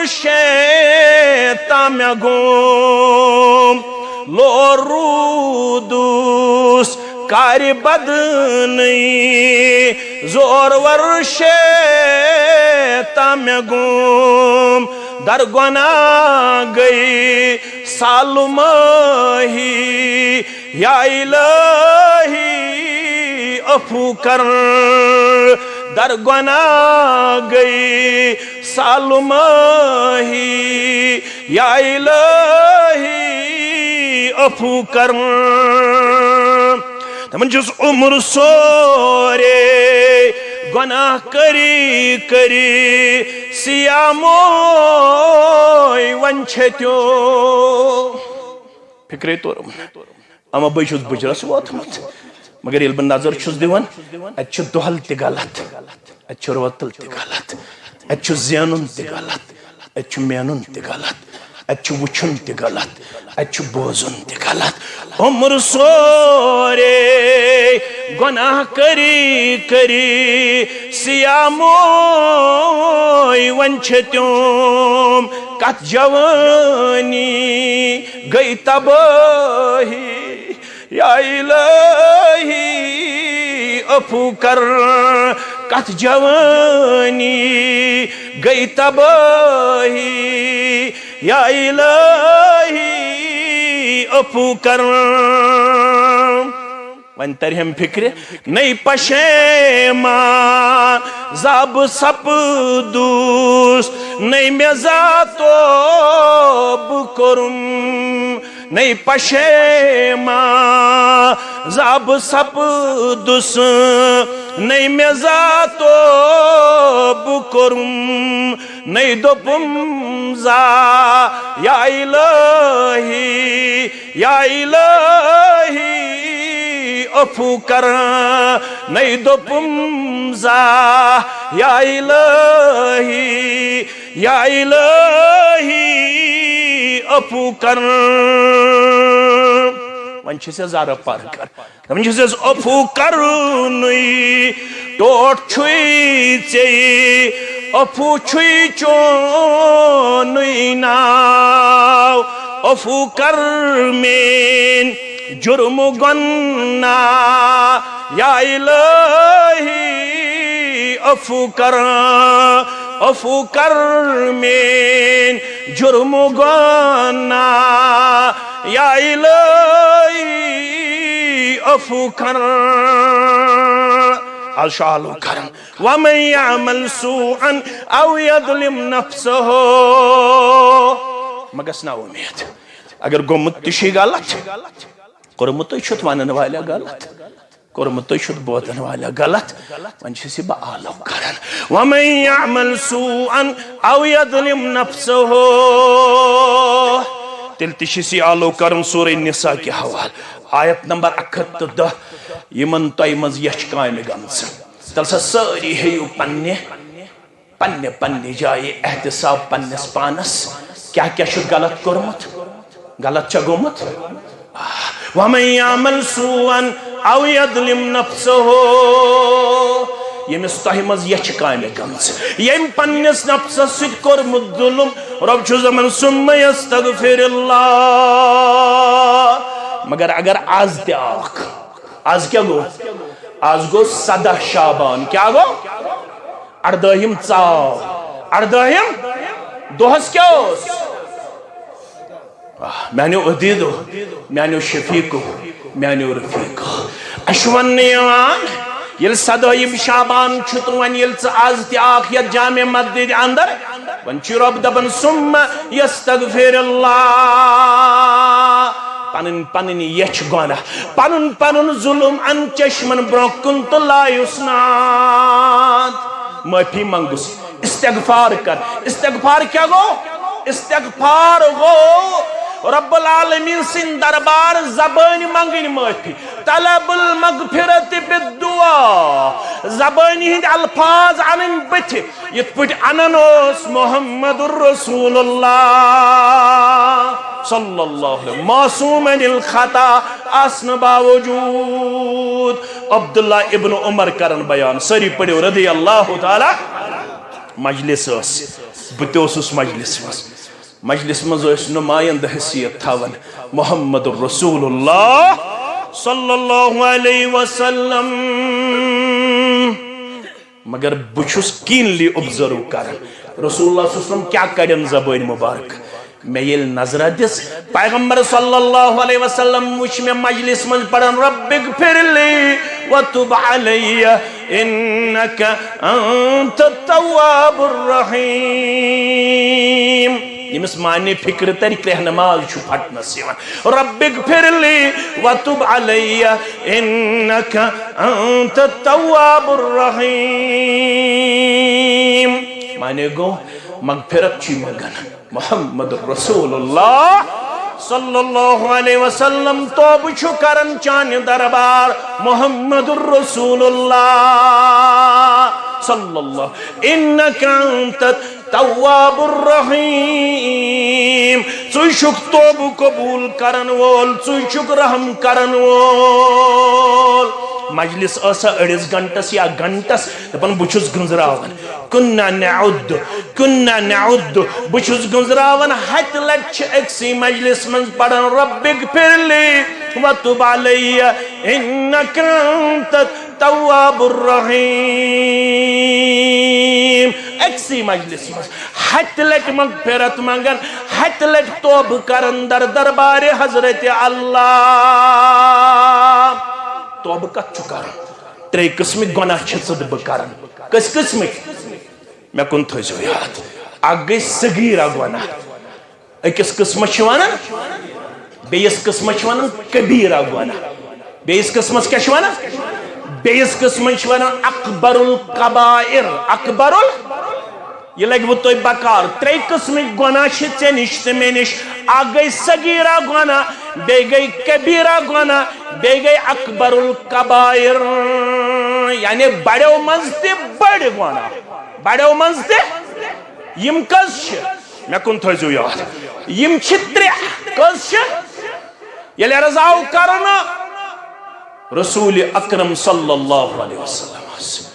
شیطان مےٚ گوم، لور روٗدُس کارِ بدنٕے، زورور شیطان مےٚ گوم، در گۄناہ گٔے سالہٕ مٲہی، یا الہی عفو کر، در گۄناہ گٔے سالہٕ مٲہی، یا الہی عفو کر۔ دپان چھُس عمر سورے گۄناہ کٔری کٔری سیاموے وۄنۍ چھتیو۔ فکرے توٚرُم۔ اما بہٕ چھُس بُجرس ووتمُت۔ مگر ییٚلہِ بہٕ نظر چھُس دِوان، اتہِ چھُ دۄہل تہِ غلط، اتہِ چھُ روتل تہِ غلط، اتہِ چھُ زینُن تہِ غلط، اتہِ چھُ مینُن تہِ غلط، اتہِ چھُ وٕچھُن تہِ غلط، اتہِ چھُ بوزُن تہِ غلط۔ عمر سورے گۄناہ کٔری کٔری سیاموے وۄنۍ چھِ تِم کتھ جوٲنی گٔے تبٲہی۔ یا الہی عفو کر، کتھ جوٲنی گٔے تبٲہی۔ یا الہی عفو کر۔ وۄنۍ ترِ ہم فکرِ، نٔے پشیمان زا بہٕ سپدُس، نٔے مےٚ زا توبہٕ کوٚرُم۔ نٔے پشیمان زا بہٕ سپدُس، نٔے مےٚ زا توبہٕ کوٚرُم، نٔے دوٚپُم زا یا الہی، یا الہی عفو کر، نٔے دوٚپُم زا یا الہی، یا الہی عفو کر۔ وۄنۍ چھِ ژےٚ ذرٕ پر کر۔ دپان چھُس عفو کرنُے ٹوٹھ چھُے ژےٚ، عفو چھُے چونُے ناو۔ عفو کر میٲنۍ جرم گۄناہ، یا الہی عفو کر، عفو کر میٲنۍ جرم گۄناہ، یا الہی عفو کر۔ از چھُ آلو کران۔ ومن یعمل سوءا او یظلم نفسه۔ مہ گژھ نا اُمید۔ اگر گوٚمُت تہِ چھُے غلط، کوٚرمُت تہِ چھُتھ ونن والٮ۪و غلط، کوٚرمُت تہِ چھُتھ بوزن والٮ۪و غلط، وۄنۍ چھُس یہِ بہٕ آلو کران۔ ومن یعمل سوءا او یظلم نفسه۔ تیٚلہِ تہِ چھُس یہِ آلو کران سورہ نساء کہِ حوالہٕ، آیت نمبر اکھ ہتھ تہٕ دہ، یِمن تۄہہِ منٛز یچھ کامہِ گٔمژٕ۔ تیٚلہِ سا سٲری ہیٚیِو پننہِ پننہِ پننہِ جایہِ احتساب پننِس پانس۔ کیٛاہ کیٛاہ چھُ غلط کوٚرمُت؟ غلط چھا گوٚمُت؟ ومن یعمل سوءا او یظلم نفسه۔ ییٚمِس تۄہہِ منٛز یچھ کامہِ گٔمژ، ییٚمۍ پننِس نفسس سۭتۍ کوٚرمُت ظلم، رب چھُ دپان ثم یستغفر اللہ۔ مگر اگر از تہِ اکھ، از کیٛاہ گوٚو؟ از گوٚو سدہ شعبان۔ کیٛاہ گوٚو؟ اردٲہِم ژاو۔ اردٲہِم دۄہس کیٛاہ اوس؟ آہ، میانیو عزیزو، میانیو شفیقو، میانیو رفیقو، اسہِ چھُ وننہٕ یِوان، ییٚلہِ سدٲہِم شعبان چھُ تہٕ وۄنۍ ییٚلہِ ژٕ از تہِ آکھ یتھ جامع مسجد اندر، وۄنۍ چھُ رب دپان، ثم یستغفر اللہ۔ پنٕنۍ پنٕنۍ یچھ گۄناہ، پنُن پنُن ظلم ان چشمن برونٛہہ کُن تہٕ لایُس ناد۔ معٲفی منٛگُس، استغفار کر۔ استغفار کیٛاہ گوٚو؟ استغفار گوٚو رب العالمین سٕنٛدِ دربار زبٲنۍ منٛگٕنۍ معٲفی۔ طلب المغفرت بالدعا، زبٲنۍ ہٕنٛدۍ الفاظ انٕنۍ بٕتھِ۔ یِتھ پٲٹھۍ انان اوس محمد رسول اللہ صلی اللہ علیہ وسلم، معصوم عن الخطا آسنہٕ باوجود۔ عبداللہ ابن عمر کرن بیان، سٲری پٔرِو رضی اللہ تعالیٰ۔ مجلس ٲس، بہٕ تہِ اوسُس مجلس منٛز۔ مجلس منٛز ٲسۍ نمایندٕ حیثیت تھاوان محمد رسول اللہ صلی اللہ علیہ وسلم۔ مگر بہٕ چھُس keenly observe کران رسول اللہ صلی اللہ علیہ وسلم کیٛاہ کڑن زبٲنۍ مبارک۔ مےٚ ییٚلہِ نظرہ دِژ، پیغمبر صلی اللہ علیہ وسلم وٕچھ مےٚ مجلس منٛز پران، "رب اغفر لی وتب علی انک انت التواب الرحیم۔" ییٚمِس معنی فکر ترِ، کرٛیٚہہ نماز چھُ پھٹنس یِوان۔ "رب اغفر لی وتب علی انک انت التواب الرحیم۔" معنی گوٚو، مغفرت چھُے منٛگان۔ محمد رسول اللہ صلی اللہ علیہ وسلم توبہٕ چھُ کران چانہِ دربار۔ محمد رسول اللہ صلی اللہ، انک انت تواب الرحیم۔ ژٕے چھُکھ توبہٕ قبول کرن وول، ژٕے چھُکھ رحم کرن وول۔ مجلس ٲسا أڑِس گھنٹس یا گھنٹس، دپان، بہٕ چھُس گٔنزراوان۔ کنا نعد، کنا نعد، بہٕ چھُس گٔنزراوان۔ ہتہِ لٹہِ چھِ أکسٕے مجلس منٛز پران، "رب اغفر لی وتب علی انک انت التواب الرحیم۔" أکسٕے مجلس منٛز ہتہِ لٹہِ مغفرت منٛگان، ہتہِ لٹہِ توبہٕ کران در دربارِ حضرت اللہ۔ توبہٕ کتھ چھُ کرُن؟ ترٛےٚ قٕسمٕکۍ گۄناہ چھِ ژٕ تہٕ بہٕ کران۔ کٔژ قٕسمٕکۍ؟ مےٚ کُن تھٲیزیو یاد۔ اکھ گٔے صغیرہ گۄناہ، أکِس قٕسمس چھِ ونان، بیٚیِس قٕسمس چھِ ونان کبیرہ گۄناہ۔ بیٚیِس قٕسمس کیٛاہ چھِ ونان؟ بیٚیِس قٕسمس چھِ ونان اکبر الکبائر۔ اکبر ال-، یہِ لگہِ وۄنۍ تۄہہِ بکار۔ ترٛےٚ قٕسمٕکۍ گۄناہ چھِ ژےٚ نِش تہٕ مےٚ نِش۔ اکھ گٔے صغیرہ گۄناہ، بیٚیہِ گٔے کبیرہ گۄناہ، بیٚیہِ گٔے اکبر الکبائر، یعنی بڑیو منٛز تہِ بٔڑۍ گۄناہ۔ بڑیو منٛز تہِ۔ یِم کٔژ چھِ؟ مےٚ کُن تھٲیزیو یاد۔ یِم چھِ ترٛےٚ۔ کٔژ چھِ؟ ییٚلہِ عرض آو کرنہٕ رسول اکرم صلی اللہ علیہ وسلمس،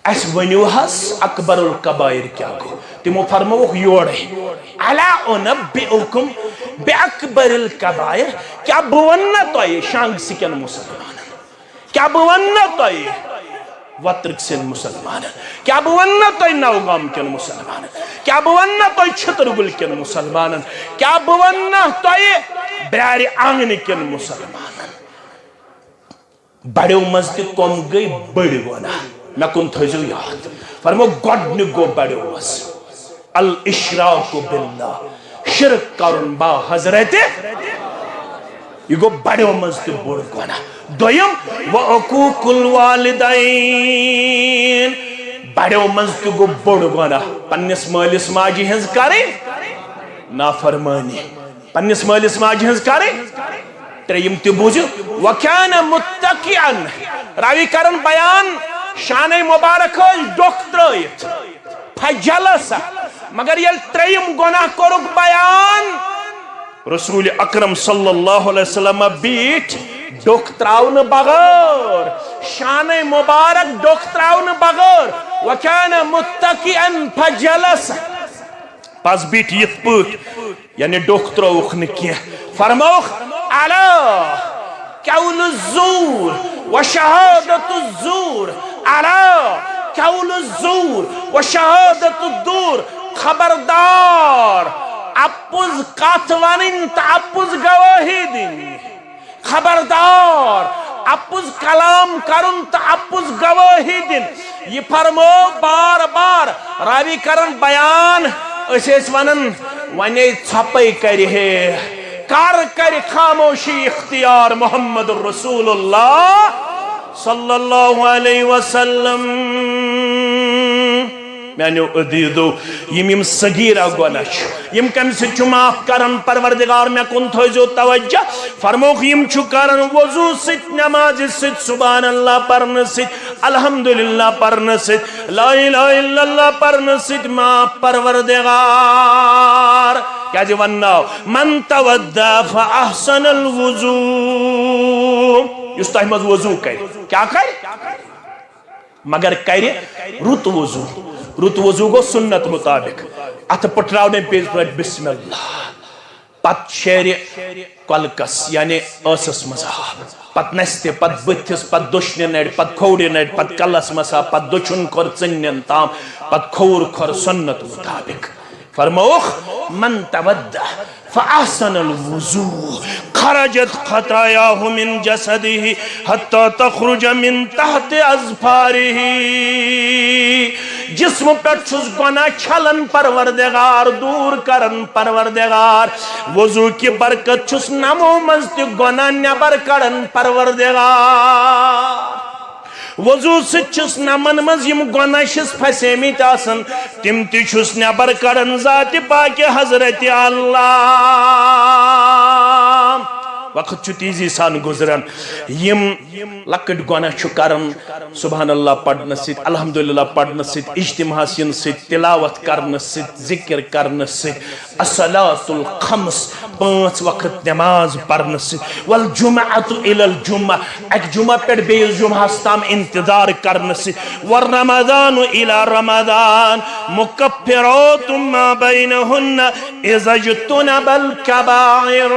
"اسہِ ؤنِو حظ اکبر الکبائر کیٛاہ گوٚو؟" تِمو فرمووُکھ یورے، "الا انبئکم باکبر الکبائر"، کیٛاہ بہٕ وَنہٕ نا تۄہہِ شانٛگسہٕ کٮ۪ن مُسلمانن؟ کیٛاہ بہٕ وَنہٕ نا تۄہہِ وترک سٕنٛدۍ مُسلمانن؟ کیٛاہ بہٕ وَنہٕ نا تۄہہِ نوگام کٮ۪ن مُسلمانن؟ کیٛاہ بہٕ وَنہٕ نا تۄہہِ چھترگُل کٮ۪ن مُسلمانن؟ کیٛاہ بہٕ وَنہٕ نا تۄہہِ برارِ آنگنہٕ کٮ۪ن مُسلمانن؟ بڑیو منٛز تہِ کم گٔے بٔڑۍ گۄناہ؟ مےٚ کُن تھٲیزیو یاد۔ فرمو، گۄڈٕنیُک گوٚو بڑیو منٛز الاشراک باللہ، شرک کرُن با حضرت۔ یہِ گوٚو بڑیو منٛز تہِ بوٚڑ گۄناہ۔ دوٚیِم، وعقوق الوالدین، بڑیو منٛز تہِ گوٚو بوٚڑ گۄناہ، پننِس مٲلِس ماجہِ ہٕنٛز کرٕنۍ نافرمٲنی۔ پننِس مٲلِس ماجہِ ہٕنٛز کرٕنۍ۔ ترٛیٚیِم تہِ بوٗزِو، وَكَانَ مُتَّكِئًا۔ راوی کرن بیان، شانَے مُبارک ٲسۍ ڈوٚکھ ترٲوِتھ۔ فَجَلَسَ۔ مگر ییٚلہِ ترٛیٚیِم گۄناہ کوٚرُکھ بیان، رسول اکرم صلی اللہ علیہ وسلم بیٖٹھۍ ڈوٚکھ ترٛاونہٕ بغٲر، شانَے مُبارک ڈوٚکھ ترٛاونہٕ بغٲر۔ وَكَانَ مُتَّكِئًا فَجَلَسَ۔ پس بیٖٹھۍ یِتھ پٲٹھۍ، یعنی ڈوٚکھ ترٛووُکھ نہٕ کینٛہہ۔ فرمووُکھ، الا قول الزور و شہادت الزور، الا قول الزور و شہادت الزور۔ خبردار، اپُز کتھ ونٕنۍ تہٕ اپُز گوٲہی دِنۍ۔ خبردار، اپُز کلام کرُن تہٕ اپُز گوٲہی دِنۍ۔ یہِ فرمو بار بار۔ راوی کرن بیان، أسۍ ٲسۍ ونان، ونے ژھۄپے کرِ ہے، کر کرِ خاموشی اختیار محمد رسول اللہ صلی اللہ علیہ وسلم۔ میانیو عزیزو، یِم یِم صغیرہ گۄناہ چھِ، یِم کمہِ سۭتۍ چھُ معاف کران پروردگار؟ مےٚ کُن تھٲیزیو توجہ۔ فرمووُکھ، یِم چھُ کران وضو سۭتۍ، نمازِ سۭتۍ، سبحان اللہ پرنہٕ سۭتۍ، الحمدللہ پرنہٕ سۭتۍ، لا الہ الا اللہ پرنہٕ سۭتۍ معاف پروردگار۔ کیازِ ونناو، من توضا فاحسن الوضو، یُس تۄہہِ منٛز وضو کرِ، کیٛاہ کرِ؟ مگر کرِ رُت وضو۔ رُت وضو گوٚو سُنت مُطابِق۔ اَتھٕ پٔٹھراونہٕ پٮ۪ٹھ پٲٹھۍ بسم اللہ، پتہٕ شیرِ کۄلکس یعنی ٲسس منٛز آب، پتہٕ نستہِ، پتہٕ بٕتھِس، پتہٕ دٔچھنہِ نرِ، پتہٕ کھوورِ نرِ، پتہٕ کلس مسا، پتہٕ دٔچھُن کھۄر ژٕنٮ۪ن تام، پتہٕ کھووُر کھۄر سُنت مُطابِق۔ فرمووُکھ، من تودع فاحسن الوضوء خرجت خطاياه من جسده حتى تخرج من تحت اظفاره۔ جسمہٕ پٮ۪ٹھ چھُس گۄناہ چھلان پروردگار، دوٗر کران پروردگار۔ وضو کہِ برکت چھُس نمو منٛز تہِ گۄناہ نٮ۪بر کڑان پروردگار۔ وضو سۭتۍ چھِس نمن منٛز یِم گۄناہ چھِس پھسیمٕتۍ آسان، تِم تہِ چھُس نٮ۪بر کڑان ذاتِ پاکہِ حضرت اللہ۔ وقت چھُ تیزی سان گُزران۔ یِم لۄکٕٹۍ گۄناہ چھُ کران سبحان اللہ پرنہٕ سۭتۍ، الحمدللہ پرنہٕ سۭتۍ، اجتماعس یِنہٕ سۭتۍ، تلاوت کرنہٕ سۭتۍ، ذکر کرنہٕ سۭتۍ، الصلاۃ الخمس، پانٛژھ وقت نماز پرنہٕ سۭتۍ، والجمعۃ الی الجمعہ، اکہِ جمعہ پٮ۪ٹھ بیٚیِس جمعہس تام انتظار کرنہٕ سۭتۍ، والرمضان الی رمضان مکفرات ما بینہن اذا اجتنب الکبائر۔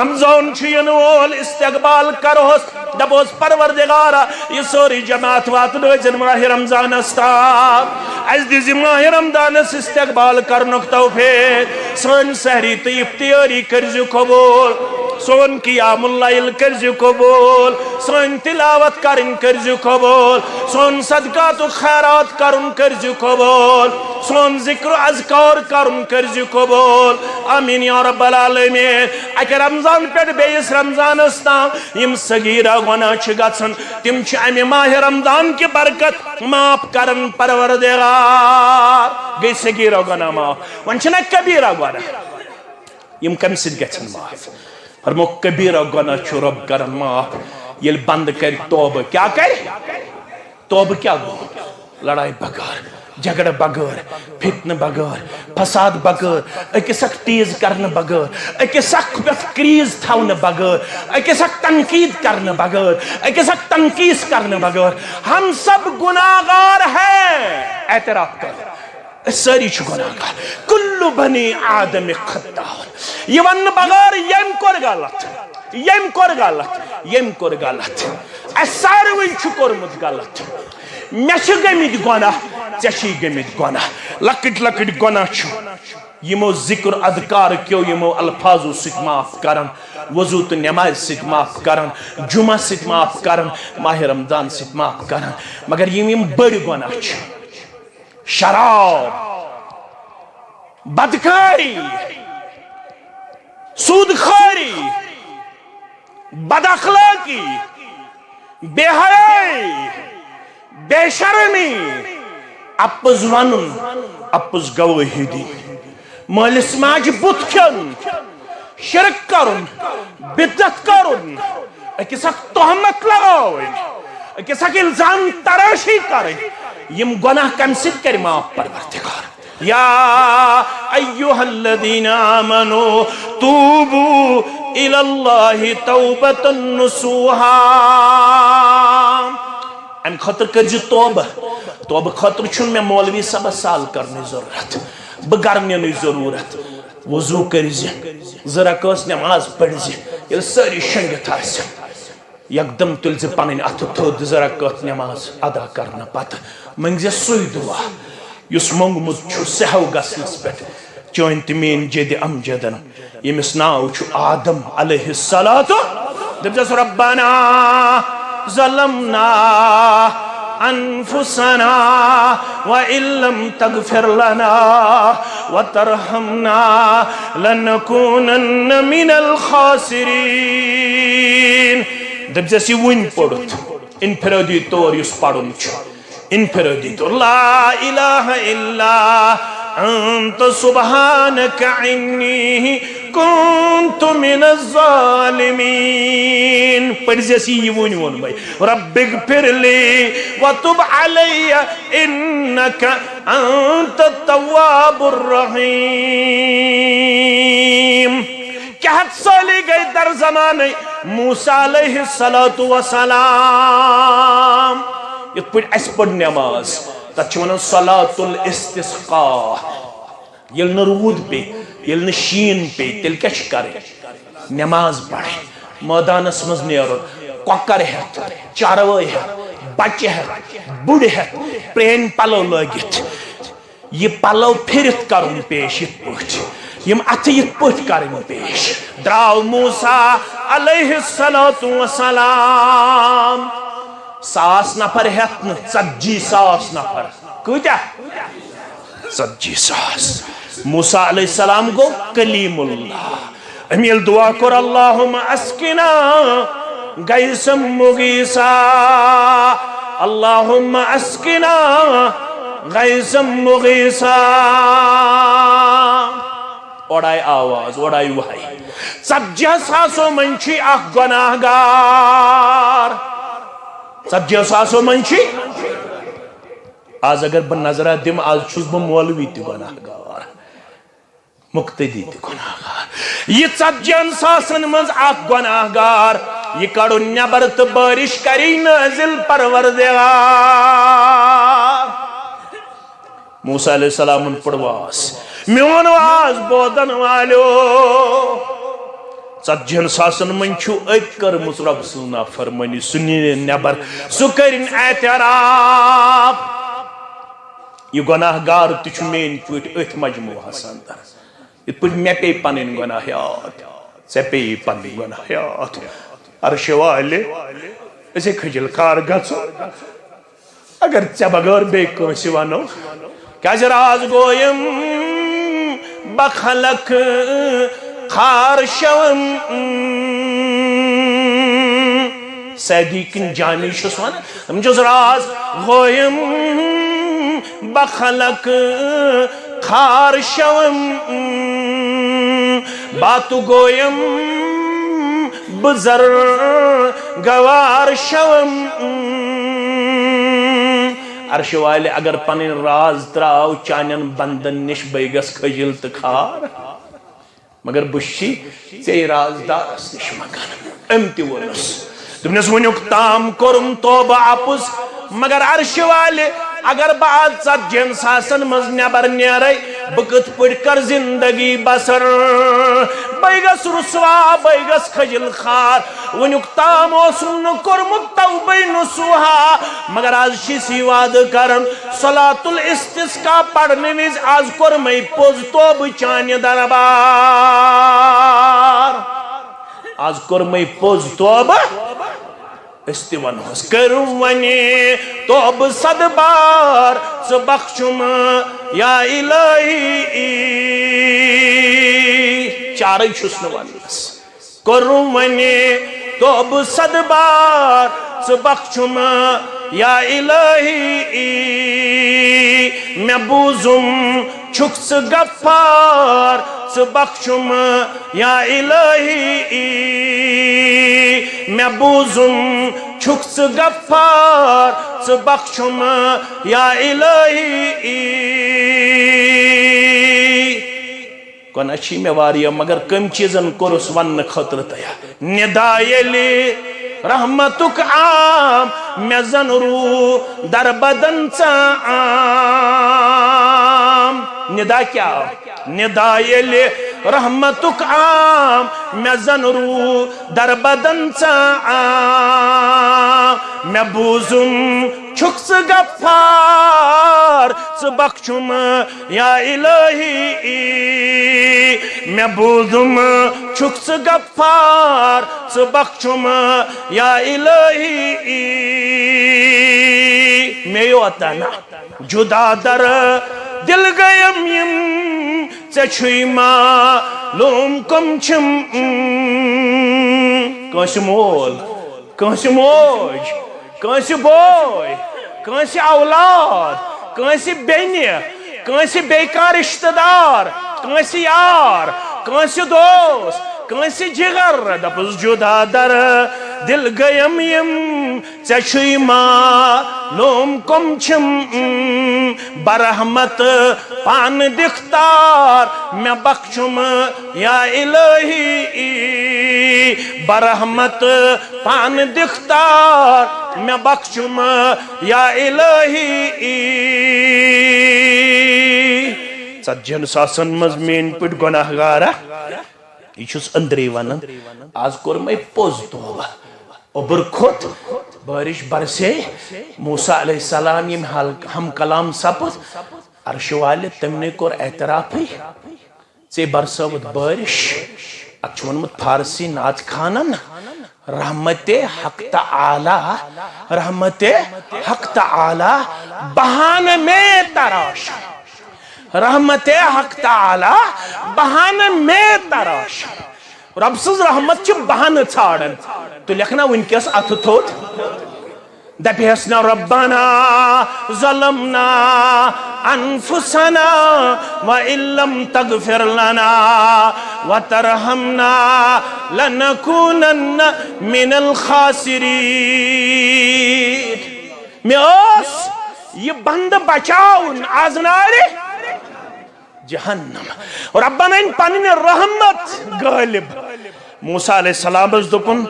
رمضان چھُ یِنہٕ وول، استقبال کرہوس، دپوس، پروردگارا، یہِ سٲرٕے جماعت واتنٲوزٮ۪ن ماہِ رمضانس تام۔ اسہِ دِزِ ماہِ رمضانس استقبال کرنُک توفیق۔ سٲنۍ سحری تہٕ افطاری کٔرزِ قبول۔ سون قیام اللیل کٔرزِ قبول۔ سٲنۍ تلاوت کرٕنۍ کٔرزِ قبول۔ سون صدقات و خیرات کرُن کٔرزِ قبول۔ سون ذکر و اذکار کرُن کٔرزِ قبول۔ آمین یا رب العالمین۔ اکہِ رمضان پٮ۪ٹھ بیٚیِس رمضانس تام یِم صغیرہ گۄناہ چھِ گژھان، تِم چھِ امہِ ماہِ رمضان کہِ برکت معاف کران پروردگار۔ گٔے صغیرہ گۄناہ معاف، وۄنۍ چھِنہ کبیرہ گۄناہ۔ یِم کمہِ سۭتۍ گژھن معاف؟ فرمو، کبیرہ گۄناہ چھُ رب کران معاف ییٚلہِ بندٕ کرِ توبہٕ۔ کیٛاہ کرِ؟ توبہٕ کیٛاہ گوٚو؟ لڑایہِ بغٲر، جھگڑٕ بغٲر، فتنہٕ بغٲر، فساد بغٲر، أکِس اکھ تیز کرنہٕ بغٲر، أکِس اکھ پٮ۪ٹھ کریز تھاونہٕ بغٲر، أکِس اکھ تنقید کرنہٕ بغٲر، أکِس اکھ تنقیص کرنہٕ بغٲر۔ ہم سب گناہگار ہیں، اعتراف کر۔ أسۍ سٲری چھِ گۄناہگار۔ کُلُّ بنی آدم خطاء۔ یہِ وننہٕ بغٲر ییٚمۍ کوٚر غلط، ییٚمۍ کوٚر غلط، ییٚمۍ کوٚر غلط۔ اَسہِ ساروٕے چھُ کوٚرمُت غلط۔ مےٚ چھِ گٔمٕتۍ گۄناہ، ژےٚ چھی گٔمٕتۍ گۄناہ۔ لۄکٕٹۍ لۄکٕٹۍ گۄناہ چھِ یِمو ذکر اذکار کیو یِمو الفاظو سۭتۍ معاف کران، وضو تہٕ نمازِ سۭتۍ معاف کران، جمعہ سۭتۍ معاف کران، ماہِ رمضان سۭتۍ معاف کران۔ مگر یِم یِم بٔڑۍ گۄناہ چھِ، شراب، بدکاری، سود خوری، بد اخلاقی، بے حیائی، بے شرمی، اپُز ونُن، اپُز گوٲہی دِنۍ، مٲلِس ماجہِ بُتھ کھیوٚن، شرک کرُن، بدعت کرُن، أکِس اکھ تہمت لگاوٕنۍ، أکِس اکھ الزام ترٲشی کرٕنۍ، یِم گۄناہ کمہِ سۭتۍ کرِ معاف پروردگار؟ یا ایھا الذین آمنوا توبوا الی اللہ توبۃ نصوحا۔ امہِ خٲطرٕ کٔرزِ توبہٕ۔ توبہٕ خٲطرٕ چھُنہٕ مےٚ مولوی صٲبس سال کرنٕچ ضروٗرت، بہٕ گرٕ نِنٕچ ضروٗرت۔ وضو کٔرزِ، زٕ رکٲژ نماز پٔرزِ۔ ییٚلہِ سٲری شۄنگِتھ آسن، یکدم تُلزِ پنٕنۍ اتھٕ تھوٚد، زٕ رکٲژ نماز ادا کرنہٕ پتہٕ منگزِ سُے دعا یُس مونگمُت چھُ سہو گژھنس پٮ۪ٹھ چٲنۍ تہٕ میٲنۍ جدِ امجدن، ییٚمِس ناو چھُ آدم علیہ الصلوۃ۔ دٔپزٮ۪س، ربنا ظلمنا انفسنا وان لم تغفر لنا وترحمنا لنکونن من الخاسرین۔ دٔپزٮ۪س، یہِ وُنۍ پوٚرُتھ انفرادی طور یُس پرُن چھُ، انفرادی طور، لا الہ الا انت سبحانک انی کنت من الظالمین۔ پٔرزٮ۪س یہِ، یہِ وُنۍ ووٚن مےٚ، رب اغفر لی وتب علی انک انت التواب الرحیم۔ کیٛاہ ہتھ سٲلی گٔے در زمانہٕ موسیٰ علیہ الصلوۃ والسلام۔ یِتھ پٲٹھۍ اَسہِ پٔر نماز، تتھ چھِ ونان صلاۃ الاستسقاء۔ ییٚلہِ نہٕ روٗد پیٚیہِ، ییٚلہِ نہٕ شیٖن پیٚیہِ، تیٚلہِ کیٛاہ چھِ کرٕنۍ؟ نماز پرٕنۍ، مٲدانس منٛز نیرُن، کۄکر ہٮ۪تھ، چاروٲے ہٮ۪تھ، بچہِ ہٮ۪تھ، بُڑٕ ہٮ۪تھ، پرٛٲنۍ پلو لٲگِتھ۔ یہِ پلو پھِرِتھ کرُن پیش یِتھ پٲٹھۍ، یِم اتھٕ یِتھ پٲٹھۍ کرٕنۍ پیش۔ درٛاو موسیٰ علیہ الصلوۃ والسلام ساس نفر ہٮ۪تھ نہٕ، ژتجی ساس نفر۔ کۭتیاہ؟ ژتجی ساس۔ موسیٰ علیہ السلام گوٚو کلیم اللہ۔ أمۍ ییٚلہِ دعا کوٚر، اللہم اسقنا غیثا مغیثا، اللہم اسقنا غیثا مغیثا۔ اورٕ آیہِ آواز، اورٕ آیہِ وحی۔ ژتجی ساسو منٛز چھُے اکھ گۄناہ گار۔ ژتجی ساسو منٛز چھُے۔ آز اگر بہٕ نظرہ دِمہٕ، آز چھُس بہٕ مولوی تہِ گۄناہ گار، مقتدی تہِ گۄناہ گار۔ یہِ ژتجی ہن ساسن منٛز اکھ گۄناہ گار، یہِ کڑُن نٮ۪بر تہٕ بارش کری نٲزِل پروردگار۔ موسیٰ علیہ السلامن پٔر واز، میون واز بوزن والیو۔ ژتجی ہن ساسن منٛز چھُ أکۍ کٔرمٕژ رۄب سٕنٛز نافرمٲنی، سُہ نِنہِ نٮ۪بر، سُہ کٔرِن اعتراف۔ یہِ گۄناہ گار تہِ چھُ میٲنۍ پٲٹھۍ أتھۍ مجموعہس اندر۔ یِتھ پٲٹھۍ مےٚ پیٚیہِ پنٕنۍ گۄناہ یاد، ژےٚ پیٚیہِ پنٕنۍ گۄناہ یاد۔ عرشہِ والہِ، أسے کھجل کار گژھو۔ اگر ژےٚ بغٲر بیٚیہِ کٲنٛسہِ ونو، کیٛازِ راز گویم بہ خلق خار شوم۔ سعدی کِنۍ جامی چھُس ونان، دپان چھُس، راز گویم بہ خلق خار شوم، باتو گویم بہ زر گوار شوم۔ عرشہِ والہِ اگر پنٕنۍ راز تراو چانٮ۪ن بندن نِش، بے گژھ کھجل تہٕ کھار۔ مگر بہٕ چھُس ژے رازدارس نِش منگان۔ أمۍ تہِ ووٚنُس، دوٚپنس، وٕنیُک تام کوٚرُم توبہٕ اپُز، مگر عرشہِ والہِ، اگر بہٕ از ژتجی ہن ساسن منٛز نٮ۪بر نیرے، بہٕ کِتھ پٲٹھۍ کرٕ زندگی بسر؟ بے گژھٕ رسوا، بے گژھٕ کھجل خار۔ وٕنیُک تام اوسُم نہٕ کوٚرمُت توبہٕ نصوحا، مگر از چھُس یہِ وعدٕ کران، صلاۃ الاستسقاء پرنہٕ وِزِ از کوٚر مےٚ پوٚز توبہٕ چانہِ دربار۔ از کوٚر مےٚ پوٚز توبہٕ۔ أسۍ تہِ ونہوس، کٔرِو وۄنۍ توبہٕ صد بار، ژٕ بخشُم یا الہی۔ چارٕے چھُس نہٕ وننس۔ کوٚرُم وۄنۍ توبہٕ صد بار، ژٕ بخشُم یا الہی۔ مےٚ بوٗزُم چھُکھ ژٕ غفار، ژٕ بخشُم یا الہی۔ مےٚ بوٗزُم چھُکھ ژٕ غفار، ژٕ بخشُم یا الہی۔ گۄناہ چھی مےٚ واریاہ، مگر کٔمۍ چیٖزن کوٚرُس وننہٕ خٲطرٕ تیار؟ ندا ییٚلہِ رحمتُک عام، مےٚ زن روٗ دربدن ژام۔ ندا کیٛاہ؟ ندا ییٚلہِ رحمتُک عام، مےٚ زن روٗ دربدن ژام۔ مےٚ بوٗزُم چھُکھ ژٕ غفار، ژٕ بخشُم یا الہی۔ مےٚ بوٗزُم چھُکھ ژٕ غفار، ژٕ بخشُم یا الہی۔ مے یوت نہ جدا در دل گیم یم، ژےٚ چھُے معلوم کم چھِم۔ کٲنٛسہِ مول، کٲنٛسہِ موج، کٲنٛسہِ بوے، کٲنٛسہِ اولاد، کٲنٛسہِ بیٚنہِ، کٲنٛسہِ بیٚیہِ کانٛہہ رشتہٕ دار، کٲنٛسہِ یار، کٲنٛسہِ دوست، کٲنٛسہِ جگر، دپُس جدا در دل گیم یم، ژےٚ چھُے معلوم کم چھِم۔ برحمت پانہٕ دِکھ تار، مےٚ بخشُم یا الہی۔ برحمت پانہٕ دِکھ تار، مےٚ بخشُم یا الہی۔ ژتجی ہن ساسن منٛز میٲنۍ پٲٹھۍ گۄناہ گارا، یہِ چھُس أنٛدرٕے ونان۔ از کوٚر مےٚ پوٚز توبہ۔ اوٚبُر کھوٚت، بارش برسے، موسیٰ علیہ السلام یِم حل-، ہم کلام سپُد، عرشہِ والہِ تٔمنٕے کوٚر اعترافٕے۔ ژے برسٲوٕتھ بارش۔ اتھ چھُ ووٚنمُت فارسی نعت خانن، رحمت حق تعالی، رحمت حق تعالی بہانہٕ میں تراش۔ رحمت حق تعالی بہانہٕ میں تراش۔ رب سٕنٛز رحمت چھِ بہانہٕ ژھانڈان۔ تہٕ لیکھنا وٕنکیٚس اتھٕ تھوٚد۔ دپیس نا، ربنا ظلمنا انفسنا وان لم تغفر لنا وترحمنا لنکونن من الخاسرین۔ مےٚ اوس یہِ بندٕ بچاوُن از نارِ جہنم۔ ربن أنۍ پنٕنۍ رحمت غٲلب۔ موسیٰ علیہ السلامس دوٚپُن،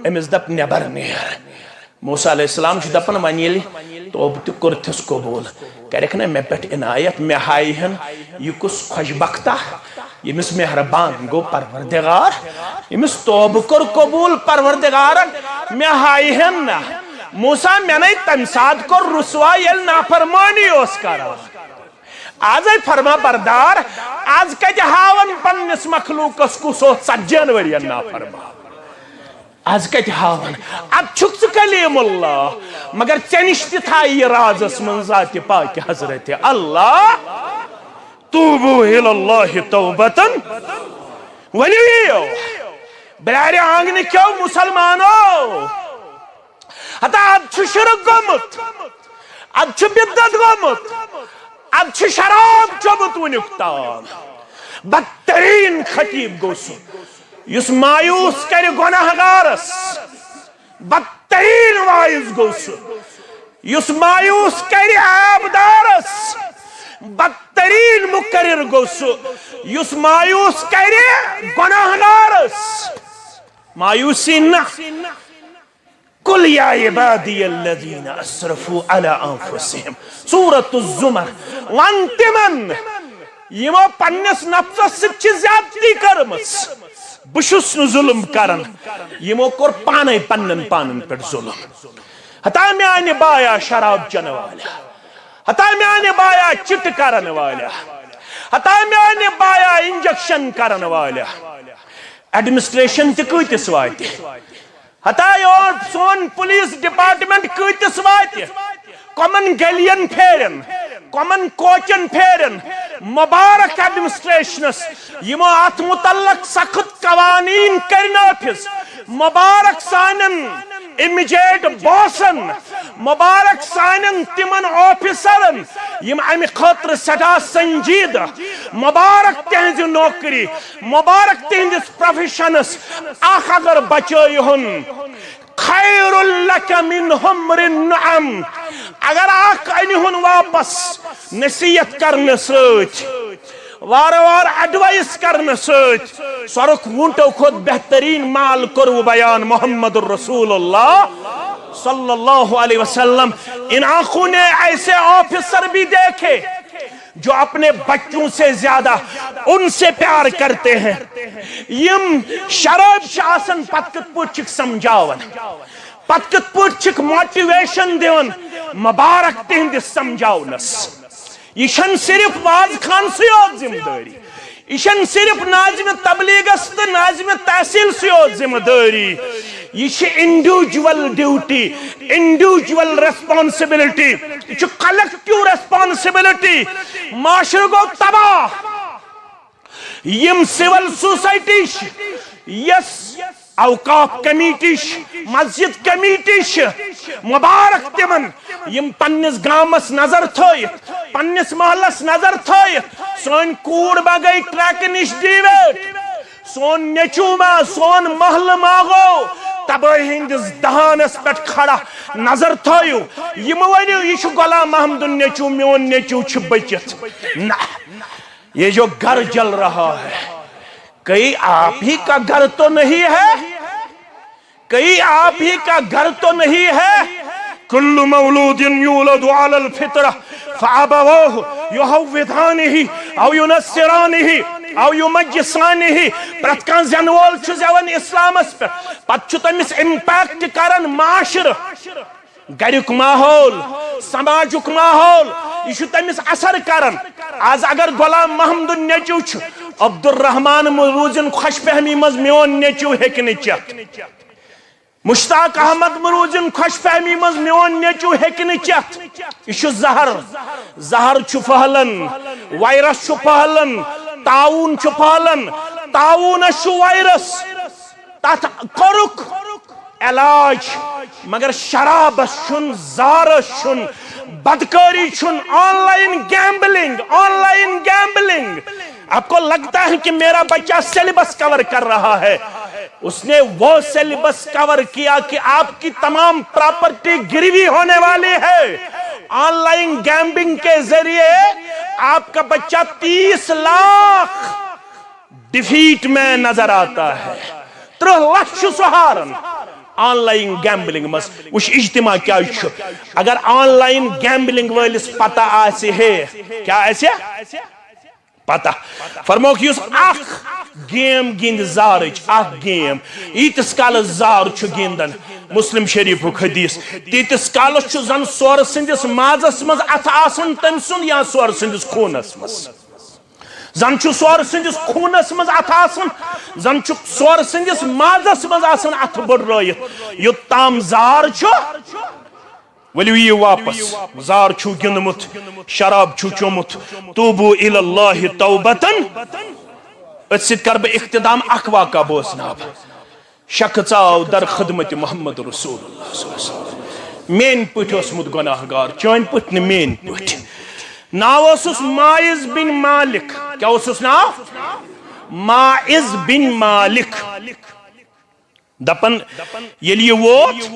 أمِس دپ، نٮ۪بر نیر۔ موسیٰ علیہ السلام چھُ دپان، وۄنۍ ییٚلہِ توبہٕ تہِ کوٚرتھس قبوٗل، کرکھ نہ مےٚ پٮ۪ٹھ عنایت، مےٚ ہایہِ ہن یہِ کُس خۄش بختا، ییٚمِس مہربان گوٚو پروردگار، ییٚمِس توبہٕ کوٚر قبوٗل پروردگارن، مےٚ ہایہِ ہن نہ۔ موسیٰ، مےٚ نے تمہِ ساتہٕ کوٚر رسوا، ییٚلہِ نافرمٲنی اوس کران۔ آزے فرما بردار، از کتہِ ہاون پننِس مخلوقس کُس اوس ژتجی ہن ؤرین نافرمان؟ از کتہِ ہاون؟ اتھ چھُکھ ژٕ کلیم اللہ، مگر ژےٚ نِش تہِ تھایہِ یہِ رازس منٛز ذاتِ پاکہِ حضرت اللہ۔ توبوا الی اللہ توبتن۔ ؤنِو یِیِو، بلارِ آنگنہٕ کیو مسلمانو۔ ہتا اتھ چھُ شرک گوٚمُت، اتھ چھُ بدعت گوٚمُت، اتھ چھُ شراب چوٚمُت وُنیُک تام۔ بدترین خطیب گوٚو سُہ، یُس مایوس کرِ گۄناہ گارس۔ بدترین واعظ گوٚو سُہ، یُس مایوس کرِ عیب دارس۔ بدترین مقرر گوٚو سُہ، یُس مایوس کرِ گۄناہ گارس۔ مایوسی نہ۔ قل یا عبادی الذین اسرفوا علی انفسہم۔ سورۃ الزمر۔ ون تمن یمو پننس نفسس سۭتۍ چھِ زیادتی کٔرمٕژ، بہٕ چھُس نہٕ ظلم کران، یمو کوٚر پانے پننن پانن پٮ۪ٹھ ظلم۔ ہتا میانہِ بایا شراب چٮ۪نہٕ والیا، ہتا میانہِ بایا چِٹہٕ کرن والیا، ہتا میانہِ بایا انجیکشن کرن والیا۔ ایڈمنسٹریشن تہِ کۭتِس واتہِ؟ ہتا یور سون پولیس ڈپارٹمنٹ کۭتِس واتہِ؟ کمن گلین پھیرن، کمن کوچن پھیرن؟ مبارک ایڈمنسٹریشنس، یمو اتھ متعلق سخت قوانین کٔرۍ نافذ۔ مبارک سانٮ۪ن امیجیٹ باسن، مبارک سانٮ۪ن تمن آفیسرن، یم امہِ خٲطرٕ سٮ۪ٹھاہ سنجیدٕ۔ مبارک تہنزِ نوکری، مبارک تہندس پروفیشنس۔ اکھ اگر بچٲیہُن، خیر لک من حمر النعم۔ اگر اکھ انہُن واپس نصیحت کرنہٕ سۭتۍ، وارٕ وارٕ ایڈوائس کرنہٕ سۭتۍ، سۄرُکھ ووٗنٹو کھۄتہٕ بہترین مال کوٚروٕ بیان محمد رسول اللہ صلی اللہ علیہ وسلم۔ ان آنکھوں نے ایسے آفیسر بھی دیکھے جو اپنے بچوں سے زیادہ ان سے پیار کرتے ہیں۔ یم شراب چھِ آسان، پتہٕ کِتھ پٲٹھۍ چھِکھ سمجھاوان، پتہٕ کِتھ پٲٹھۍ چھِکھ موٹیویشن دِوان؟ مبارک تِہنٛدِس سمجھاونس۔ یہ چھنہٕ صرف واز خان سٕے یوت ذمہ دٲری، یہ چھنہٕ صرف ناظم تبلیغس تہٕ ناظم تحصیل سٕے یوت ذمہ دٲری۔ یہ چھِ انڈیویجول ڈیوٹی، انڈیویجول ریسپانسبلٹی، یہ چھِ کلیکٹیو ریسپانسبلٹی۔ معاشرٕ گوٚو تباہ۔ یم سول سوسائٹی چھِ، یس اوقاف کمیٹی چھِ، مسجد کمیٹی چھِ، مبارک تمن، یم پننس گامس نظر تھٲیتھ، پننس محلس نظر تھٲیتھ، سٲنۍ کوٗر ما گٔے ٹریکہٕ نِش ڈیویٹ، سون نیٚچو ما، سون محلہٕ ما گوٚو تبٲہی ہٕنٛدِس دہانس پٮ۪ٹھ کھڑا۔ نظر تھٲیِو، یم ؤنِو، یہ چھُ غلام محمدُن نیٚچو، میون نیٚچو چھُ بٔچِتھ۔ نہ، یہ جو گھر جل رہا ہے، کئی آپ ہی کا گھر تو نہیں ہے؟ کئی آپ ہی کا گھر تو نہیں ہے؟ کل مولود یولد علی الفطرہ فابواہ یحودانہ او ینصرانہ او یمجسانہ۔ پرٛٮ۪تھ کانٛہہ زٮ۪نہٕ وول چھُ زٮ۪وان اسلامس پٮ۪ٹھ، پتہٕ چھُ تٔمِس امپیکٹ کران معاشرٕ، گریُک ماحول، سماجُک ماحول، یہِ چھُ تٔمِس اثر کران۔ از اگر غلام محمدُن نیٚچو چھُ، عبدالرحمان مروزن خۄش فہمی منٛز میون نیٚچو ہیٚکہِ نہٕ چٮ۪تھ۔ مشتاق احمد مروزن خۄش فہمی منٛز میون نیٚچو ہیٚکہِ نہٕ چٮ۪تھ۔ یہِ چھُ زہر، زہر چھُ پھٔہلان، وایرس چھُ پھٔہلان، طاعون چھُ پھٔہلان، طاعونس چھُ وایرس۔ تتھ کوٚرُکھ علاج، مگر شرابس چھُن، زارس چھُن، بدکٲری چھُن، on line gambling, on line gambling. آپ کو لگتا ہے کہ میرا بچہ سلیبس کور کر رہا ہے؟ اس نے وہ سلیبس کور کیا کہ آپ کی تمام پراپرٹی گروی ہونے والی ہے۔ آن لائن گیمبلنگ کے ذریعے آپ کا بچہ تیس لاکھ ڈیفیٹ میں نظر آتا ہے۔ ترہ لچھ چھُ سُہ ہاران آن لائن گیمبلنگ منٛز۔ وٕچھ اجتماع کیٛاہ چھُ۔ اگر آن لائن گیمبلنگ وٲلِس پتہ آسہِ ہے، کیٛاہ آسہِ؟ پتہ۔ فرموکھ، یُس اکھ گیم گِنٛدِ زارٕچ، اکھ گیم، ییٖتِس کالس زار چھُ گِنٛدان، مسلم شریفُک حدیث، تیٖتِس کالس چھُ زن سورٕ سٕنٛدِس مازس منٛز اتھٕ آسان تٔمۍ سُنٛد یا سورٕ سٕنٛدِس خوٗنس منٛز۔ زن چھُ سورٕ سٕنٛدِس خوٗنس منٛز اتھٕ آسان، زن چھُ سورٕ سٕنٛدِس مازس منٛز آسان اتھٕ بٔڈرٲیِتھ۔ یوٚت تام زار چھُ، ؤلِو یِیِو واپس۔ زار چھُو گِنٛدمُت، شراب چھُو چوٚمُت۔ توبو الی اللہ توبتن۔ أتھۍ سۭتۍ کرٕ بہٕ اختتام، اکھ واقعہ بوزناو بہٕ۔ شخص آو در خدمت محمد رسول اللہ صلی اللہ علیہ وسلم۔ میٲنۍ پٲٹھۍ اوسمُت گۄناہ گار، چٲنۍ پٲٹھۍ نہٕ، میٲنۍ پٲٹھۍ۔ ناو اوسُس ماعز بن مالک۔ کیٛاہ اوسُس ناو؟ ماعز بن مالک۔ دپان، ییٚلہِ یہِ ووت،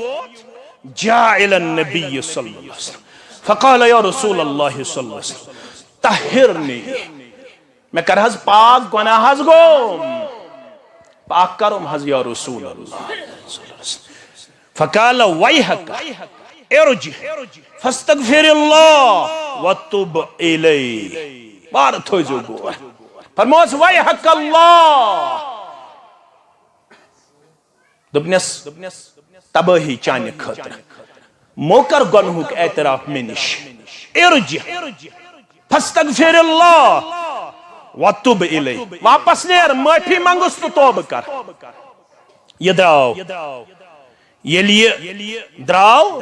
جاء الی النبی صلی اللہ علیہ وسلم، فقال یا رسول اللہ صلی اللہ علیہ وسلم، طہرنی، مےٚ کر حظ پاک، گۄناہ حظ گوٚوم، پاک کرم حظ یا رسول اللہ۔ فقال ویحک ارجع فاستغفر اللہ وتب الیہ۔ بار تھٲیزیو غور۔ فرموس ویحک اللہ۔ دوٚپنس، تبٲہی چانہِ خٲطرٕ۔ مو کر گۄنہُک اعتراف مےٚ نِش۔ ارجع فاستغفر اللہ وتب الیہ۔ واپس نیر، معٲفی منگُس تہٕ توبہٕ کر۔ یہِ درٛاو۔ ییٚلہِ یہِ درٛاو،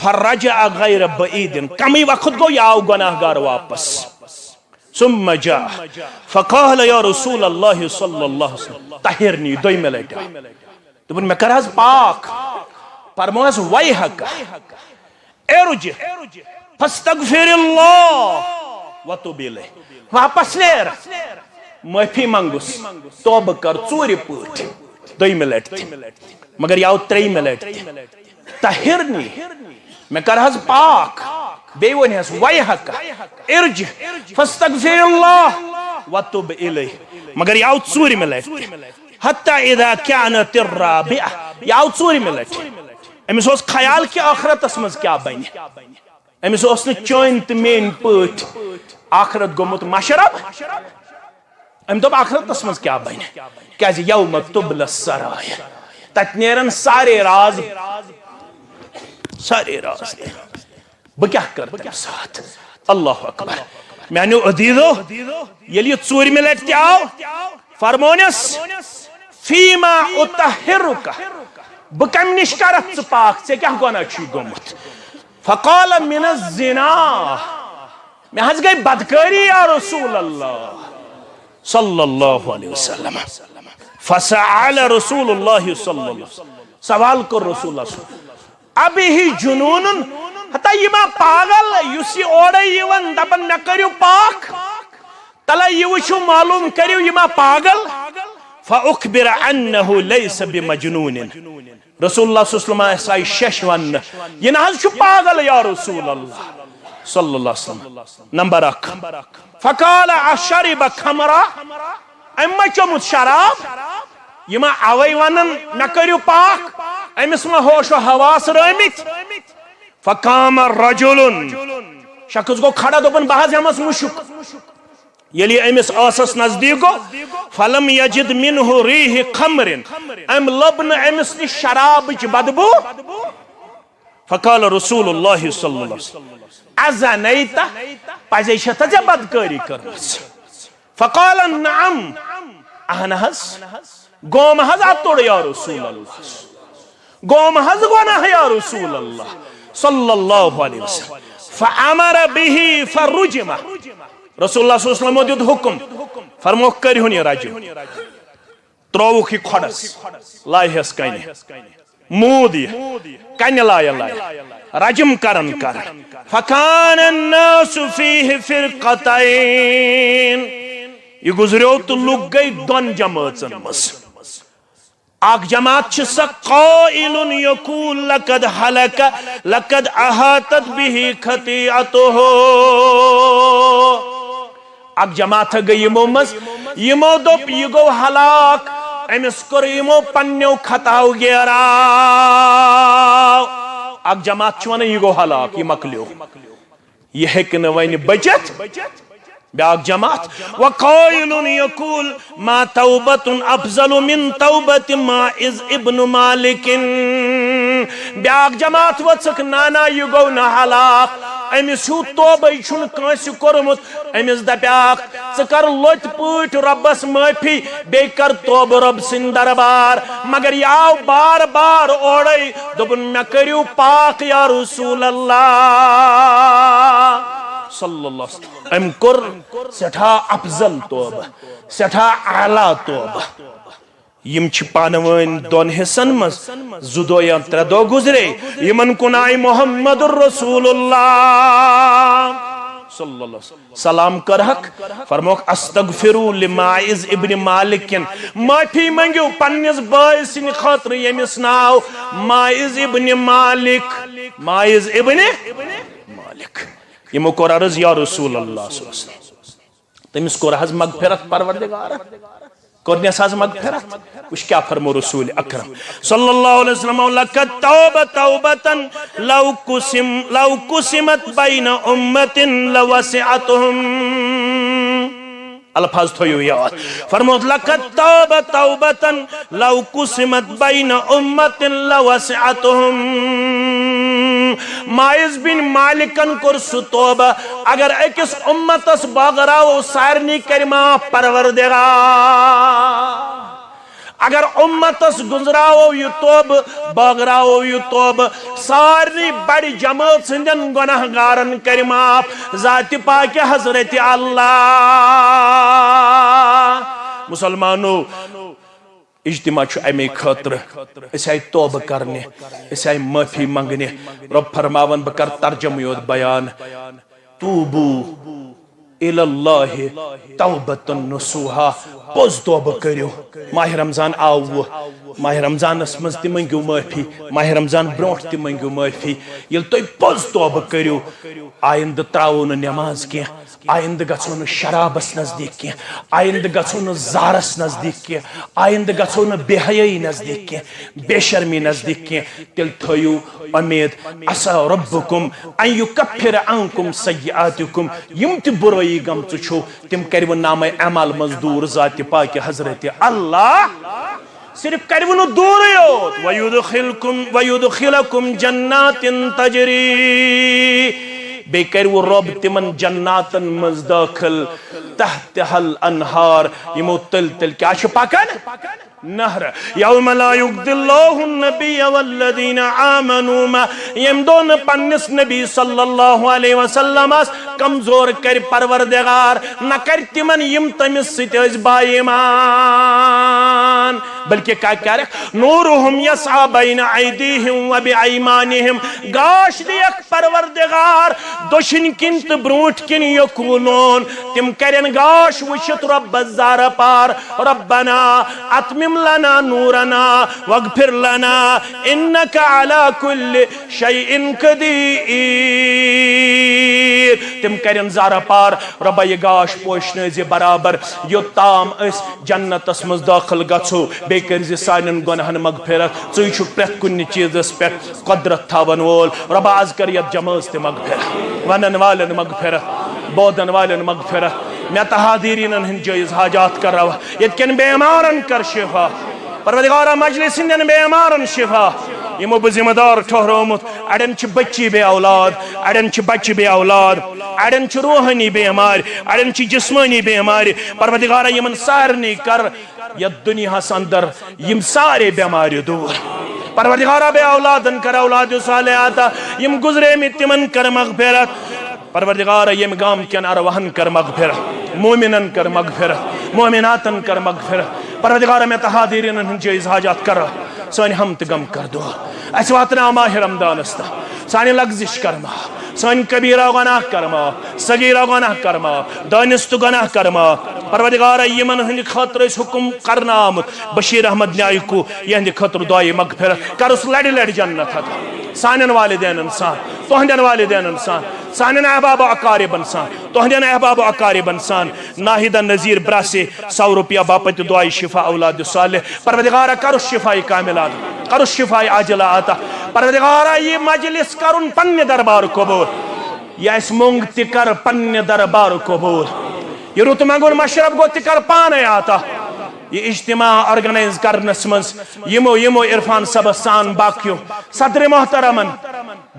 فرجع غیر بعید، کمٕے وقت گوٚو، یہِ آو گۄناہ گار واپس۔ ثم جاء فقال یا رسول اللہ صلی اللہ علیہ وسلم، طہرنی، دوٚیمہِ لٹہِ۔ دوٚپُن، مےٚ کر حظ پاک؟ فرموس، ویحک ارجع فاستغفر اللہ وتب الیہ۔ واپس نیر، معٲفی منگُس، توبہٕ کر ژوٗرِ پٲٹھۍ، دوٚیمہِ لٹہِ تہِ۔ مگر یہِ آو ترٛیٚیمہِ لٹہِ تہِ۔ طہرنی، مےٚ کر حظ پاک۔ بیٚیہِ ووٚنہس، ویحک ارجع فاستغفر اللہ وتب الیہ۔ مگر یہِ آو ژوٗرمہِ لٹہِ تہِ۔ حتی اذا کانت الرابعہ، یہِ آو ژوٗرمہِ لٹہِ۔ أمِس اوس خیال کہِ ٲخرتس منٛز کیٛاہ بنہِ۔ أمِس اوس نہٕ چٲنۍ تہٕ میٲنۍ پٲٹھۍ آخرت گوٚمُت مشرب۔ أمۍ دوٚپ، آخرتس منٛز کیٛاہ بنہِ؟ کیٛازِ یوم تبلی السرائر، تتہِ نیرن سارے راز، سارے راز۔ بہٕ کیٛاہ کرٕ تمہِ ساتہٕ؟ اللہ اکبر۔ میانیو عزیزو، ییٚلہِ یہِ ژوٗرمہِ لٹہِ تہِ آو، فرمونس، فیما اطہرک، بہٕ کمہِ نِش کرتھ ژٕ پاک؟ ژےٚ کیٛاہ گۄناہ چھُے گوٚمُت؟ فقال، من الزنا، مےٚ حظ گٔے بدکٲری یا رسول اللہ صلی اللہ علیہ وسلم۔ فسأل رسول اللہ صلی اللہ علیہ وسلم، سوال کوٚر رسول اللہ صلی اللہ علیہ وسلم، ابہ جنون، ہتا یہِ ما پاگل، یُس یہِ اورے یِوان دپان مےٚ کٔرِو پاک؟ تلے یہِ وٕچھِو، معلوم کٔرِو، یہِ ما پاگل؟ فأخبر أنه ليس بمجنون۔ رسول اللہ صلی اللہ علیہ وسلم آسہِ شش وننہٕ، یہِ نہ حظ چھُ پاگل یا رسول اللہ صلی اللہ علیہ وسلم۔ نمبر اکھ۔ فقال أشرب خمرا، أمۍ ما چوٚمُت شراب؟ یہِ ما اوے ونان مےٚ کٔرِو پاک؟ أمِس ما ہوش و حواس رٲمٕتۍ؟ فقام رجل، شخص گوٚو کھڑا، دوٚپُن، "بہٕ حظ ہٮ۪مس مُشُک۔" ییٚلہِ یہِ أمِس ٲسس نزدیٖک گوٚو، فلم یجد منہ ریح خمر، أمۍ لٔب نہٕ أمِس نِش شرابٕچ بدبو۔ فقال رسول اللہ صلی اللہ علیہ وسلم، ازنیت، پزے چھتھ ژےٚ بدکٲری کٔرمٕژ؟ فقال نعم، اہن حظ، گوم حظ اتُر یا رسول اللہ، گوم حظ گۄناہ یا رسول اللہ صلی اللہ علیہ وسلم۔ فامر به فرجم، رسول اللہ صلی اللہ علیہ وسلم دیُت حکم، فرموکھ، کٔرِہُن یہِ رجم، ترٛووُکھ یہِ کھۄڈس، لایہس کنہِ، موٗد یہِ کنہِ لایہ لایہ، رجم کرن کرن۔ فکان الناس فیہ فرقتین، یہِ گُزریو تہٕ لُکھ گٔے دۄن جمٲژن منٛز۔ اکھ جماعت چھِ سۄ، قائل یقول لقد ہلک، لقد احاطت به خطیئتہ۔ اکھ جماعت گٔے یِمو منٛز، یِمو دوٚپ، "یہِ گوٚو ہلاک، أمِس کوٚر یِمو پننیو خطاو گیراو۔" اکھ جماعت چھِ ونان، "یہِ گوٚو ہلاک، یہِ مۄکلیو، یہِ ہیٚکہِ نہٕ وۄنۍ بٔچِتھ۔" بیٛاکھ جماعت، وقائل یقول، ما توبة افضل من توبة ماعز ابن مالک۔ بیٛاکھ جماعت ؤژھٕکھ، نہ نہ، یہِ گوٚو نہٕ ہلاک، أمِس ہیوٗ توبَے چھُنہٕ کٲنٛسہِ کوٚرمُت۔ أمِس دَپیٛاکھ، ژٕ کر لۄتہِ پٲٹھۍ رۄبَس معٲفی، بیٚیہِ کر توبہٕ رۄب سٕنٛدِ دربار۔ مگر یہِ آو بار بار اورَے، دوٚپُن، مےٚ کٔرِو پاک یا رسول اللہ صلی اللہ علیہ وسلم۔ أمۍ کوٚر سٮ۪ٹھاہ افضل توبہٕ، سٮ۪ٹھاہ اعلیٰ توبہٕ۔ یِم چھِ پانہٕ وٲنۍ دۄن حصن منٛز، زٕ دۄہ یا ترٛےٚ دۄہ گُزرے، یِمن کُن آیہِ محمد رسول اللہ صلی اللہ علیہ وسلم۔ سلام کٔرہکھ، فرموکھ، "استغفروا لماعز ابن مالک"، معٲفی منٛگِو پننِس بٲے سٕنٛدِ خٲطرٕ، ییٚمِس ناو ماعز ابن مالک، ماعز ابن مالک۔ یِمو کوٚر عرض، یا رسول اللہ صلی اللہ علیہ وسلم، تٔمِس کوٚر حظ مغفرت پروردگارن، کوٚرنس حظ مغفرت۔ وٕچھ کیٛاہ فرمو رسول اکرم صلی اللہ علیہ وسلم، "لقد توب توبة لو قسم، لو قسمت بین امة لوسعتهم۔" الفاظ تھٲیِو یاد۔ فرمووُس، "لقد توب توبة لو قسمت بین امة لوسعتهم۔" ماعز بن مالکن کوٚر سُہ توبہ، اگر أکِس اُمتس بٲگراوو، سارنٕے کرِ معاف پروردگار۔ اگر اُمتس گُنزراوو یہِ توبہٕ، بٲگراوو یہِ توبہٕ، سارنٕے بڑِ جمٲژ ہٕنٛدٮ۪ن گۄناہ گارن کرِ معاف ذاتِ پاکہِ حضرت اللہ۔ مسلمانو، اجتماع چھُ اَمے خٲطرٕ۔ أسۍ آیہِ توبہٕ کرنہِ، أسۍ آیہِ معٲفی منٛگنہِ۔ رۄب فرماوان، بہٕ کرٕ ترجمہٕ یوت بیان۔ توبو الی اللہ توبۃ نصوحا، پوٚز توبہٕ کٔرِو۔ ماہِ رمضان آو وۄنۍ، ماہِ رمضانس منٛز تہِ مٔنگِو معٲفی، ماہِ رمضان برونٛٹھ تہِ مٔنگِو معٲفی۔ ییٚلہِ تُہۍ پوٚز توبہٕ کٔرِو، آیندٕ ترٛاوو نہٕ نٮ۪ماز کینٛہہ، آیندٕ گژھو نہٕ شرابس نزدیٖک کینٛہہ، آیندٕ گژھو نہٕ زارس نزدیٖک کینٛہہ، آیندٕ گژھو نہٕ بے حیٲیی نزدیٖک کینٛہہ، بے شرمی نزدیٖک کینٛہہ۔ تیٚلہِ تھٲیِو اُمید، عسیٰ ربکم ان یکفر عنکم سیئاتکم، یِم تہِ بُرٲیی گٔمژٕ چھو، تِم کَرِوٕ نامہ اعمال منٛز دوٗر ذاتِ پاکہِ حضرت اللہ۔ صرف کَرِوٕ نہٕ دوٗرٕے یوت، ویدخلکم، ویدخلکم جنات تجری، بیٚیہِ کَرِوٕ رۄب تِمن جناتن منٛز دٲخل، تحتہا الانہار، یِمو تٔلۍ تٔلۍ کیٛاہ چھِ پکان؟ نہر۔ یوم لا یخزی اللہ النبی والذین آمنوا معہ، ییٚمہِ دۄہ نہٕ پننِس نبی صلی اللہ علیہ وسلمس کمزور کرِ پروردگار، نہ کرِ تِمن، یِم تٔمِس سۭتۍ ٲسۍ با ایمان، بلکہ کیٛاہ کرکھ؟ نورہم یسعی بین ایدیہم و بایمانہم، گاش دِیکھ پروردگار دٔچھِنۍ کِنۍ تہٕ برونٛٹھ کِنۍ۔ یقولون، تِم کرن گاش وٕچھِتھ رۄبس زارٕ پار، ربنا اتمم لنا نورنا واغفر لنا انک علی کل شیء قدیر۔ تِم کرن زارہ پار۔ رۄبا، یہِ گاش پوشنٲوزِ برابر، یوٚتام أسۍ جنتس منٛز دٲخل گژھو۔ بیٚیہِ کٔرزِ سانٮ۪ن گۄناہن مغفرت۔ ژٕے چھُکھ پرٛٮ۪تھ کُنہِ چیٖزس پٮ۪ٹھ قۄدرت تھاون وول۔ رۄبا، از کر یتھ جمٲژ تہِ مغفرت، ونن والٮ۪ن مغفرت، بوزن والٮ۪ن مغفرت۔ مےٚ تہٕ حاضریٖنن ہٕنٛدۍ جٲیز حاجات کر روا۔ ییٚتہِ کٮ۪ن بیمارن کر شفا۔ پروردگارا، مجلس ہٕنٛدٮ۪ن بیمارن شفا۔ یِمو بہٕ ذمہٕ دار ٹھہرومُت، اڑٮ۪ن چھِ بچی بے اولاد، اڑٮ۪ن چھِ بچہِ بے اولاد، اڑٮ۪ن چھِ روحٲنی بیمارِ، اڑٮ۪ن چھِ جسمٲنی بیمارِ۔ پروردگارا، یِمن سارنٕے کر یتھ دنیاہس اندر یِم سارے بیمارِ دور۔ پروردگارا، بے اولادن کر اولاد صالح عطا، یِم گزریمٕتۍ تِمن کر مغفرت۔ پروردگارا، ییٚمہِ گام کٮ۪ن ارواحن کر مغفرت، مومنن کر مغفرت، مومناتن کر مغفرت۔ پروردگارا، مےٚ تہٕ حاضریٖنن ہٕنٛدۍ جٲیز حاجات کر، سٲنۍ ہم تہٕ غم کر دور۔ اسہِ واتناو ماہِ رمضانس تام، سانہِ لغزش کر معاف، سٲنۍ کبیرہ گۄناہ کر معاف، صغیرہ گۄناہ کر معاف، دٲنِستہٕ گۄناہ کر معاف۔ پروردگارا، یِمن ہٕنٛدِ خٲطرٕ أسۍ حُکم کرنہٕ آمُت، بشیر احمد نیایکو، یِہنٛدِ خٲطرٕ دعایہِ مغفرت کرُس لڑِ لڑِ جنت عطا۔ سانٮ۪ن والدینن سان، تُہنٛدٮ۪ن والدینن سان، سانٮ۪ن احباب و اقاربن سان، تُہنٛدٮ۪ن احباب و اقاربن سان۔ ناہیدہ نذیر براسے سو رۄپیہ باپتھ تہِ دعایہِ شفا اولاد صالح۔ پروردگارا، کرُس شفایہِ کاملہ عطا، کرُس شفایہِ عاجلہ عطا۔ پروردگارا، یہِ مجلس کرُن پننہِ دربار قبول۔ یہِ اسہِ مۄنگ تہِ کر پننہِ دربار قبول۔ یہِ رُت منگُن مشرب گوٚو تہِ کر پانے عطا۔ یہِ اجتماع organize کرنس منٛز یِمو، یِمو عرفان صٲبس سان باقیو صدر محترمن،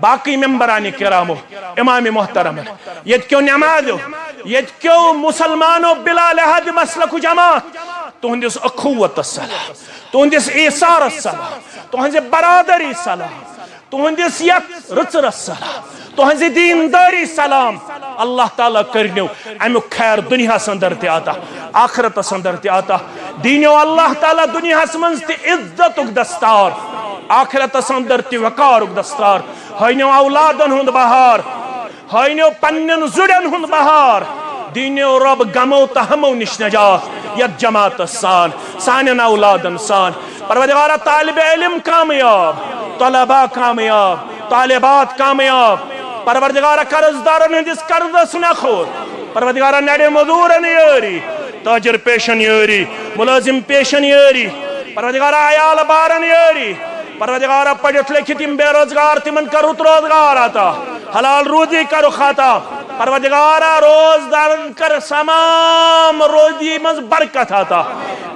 باقی ممبران کرامو، امام محترمن، ییٚتہِ کیو نمازیو، ییٚتہِ کیو مسلمانو بلا لحاظ مسلک و جماعت، تُہنٛدِس اخوتس سلام، تُہنٛدِس ایثارس سلام، تُہنٛزِ برادری سلام، تُہنٛدِس یتھ رٕژرس سلام، تُہنٛزِ دیندٲری سلام۔ اللہ تعالیٰ کٔرنیو امیُک خیر دُنیاہس اندر تہِ عطا، آخرتس اندر تہِ عطا۔ دینیو اللہ تعالیٰ دُنیاہس منٛز تہِ عزتُک دستار، آخرتس اندر تہِ وقارُک دستار۔ ہٲینیو اولادن ہُنٛد بہار، ہٲینیو پننٮ۪ن زُرٮ۪ن ہُنٛد بہار۔ دینیو رۄب غمو تہٕ ہمو نِش نجات یتھ جماعتس سان، سانٮ۪ن اولادن سان۔ پروردگارا، طالب علم کامیاب، طلباء کامیاب، طالبات کامیاب۔ پروردگارا، قرض دارن ہٕنٛدِس قرضس نکھوت۔ پروردگارا، نڑِ مزورن یٲری، تاجر پیشن یٲری، ملازم پیشن یٲری۔ پروردگارا، عیال بارن یٲری۔ پروردگارا، پٔرِتھ لیکھِتھ یِم بے روزگار، تِمن کر رُت روزگار عطا، حلال روزی کرُکھ عطا۔ پروردگارا، روزدارن کر تمام روزی منٛز برکت عطا۔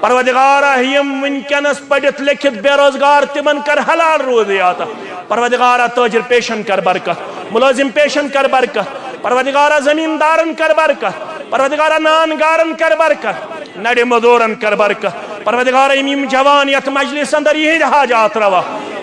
پروردگارا، یِم وٕنکیٚنس پٔرِتھ لیکھِتھ بے روزگار، تِمن کر حلال روزی عطا۔ پروردگارا، تاجر پیشن کر برکت، ملازم پیشن کر برکت۔ پروردگارا، زمیندارن کر برکت۔ پروردگارا، نان گارن کر برکت، نڑِ مزورن کر برکت۔ پروردگارا، یِم، یِم جوان یتھ مجلس اندر یِہنٛدۍ حاجات روا،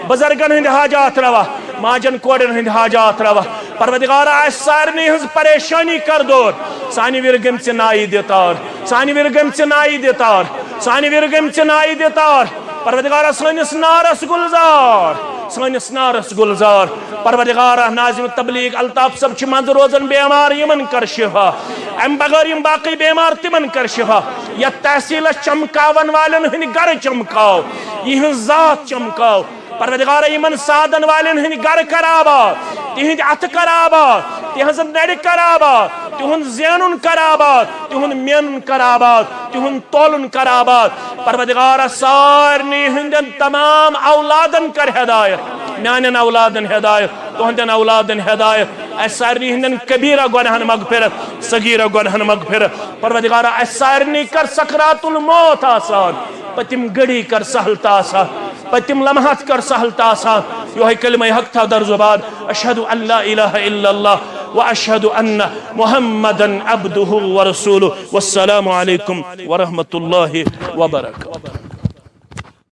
بزرگن ہٕنٛدۍ حاجات روا، ماجن کورٮ۪ن ہٕنٛدۍ حاجات روا۔ پروردگارا، اسہِ سارنٕے ہٕنٛز پریشٲنی کر دور۔ سانہِ وِرِ گٔمژِ نایہِ دِ تار، سانہِ وِرِ گٔمژِ نایہِ دِ تار، سانہِ وِرِ گٔمژِ نایہِ دِ تار۔ پروردگارا، سٲنِس نارس گُلزار، سٲنِس نارس گُلزار۔ پروردگارا، ناظم تبلیغ الطاف صٲب چھِ منٛزٕ روزان بیمار، یِمن کر شفا۔ امہِ بغٲر یِم باقٕے بیمار، تِمن کر شفا۔ یتھ تحصیلس چمکاون والٮ۪ن ہٕنٛدۍ گرٕ چمکاو، یِہٕنٛز ذات چمکاو۔ پروردگارا، یِمن سادن والٮ۪ن ہٕنٛدۍ گرٕ کر آباد، تِہنٛدۍ اتھٕ کر آباد، تِہنٛزٕ نرِ کر آباد، تِہُنٛد زینُن کر آباد، تِہُنٛد مینُن کر آباد، تِہُنٛد تولُن کر آباد۔ پروردگارا، سارنٕے ہٕنٛدٮ۪ن تمام اولادن کر ہدایت، میانٮ۪ن اولادن ہدایت، تُہنٛدٮ۪ن اولادن ہدایت۔ اسہِ سارنٕے ہٕنٛدٮ۪ن کبیرہ گۄناہن مغفرت، صغیرہ گۄناہن مغفرت۔ پروردگارا، اسہِ سارنٕے کر سکرات الموت آسان، پٔتِم گھڑی کر سہل تہٕ آسان، پٔتِم لمحات کر سہل تہٕ آسان۔ یِہوٚے کلمہ حق تھاو در زبان، اشہد ان لا الہ الا اللہ و اشہد ان محمدا عبدہ و رسولہ۔ والسلام علیکم ورحمۃ اللہ وبرکاتہ۔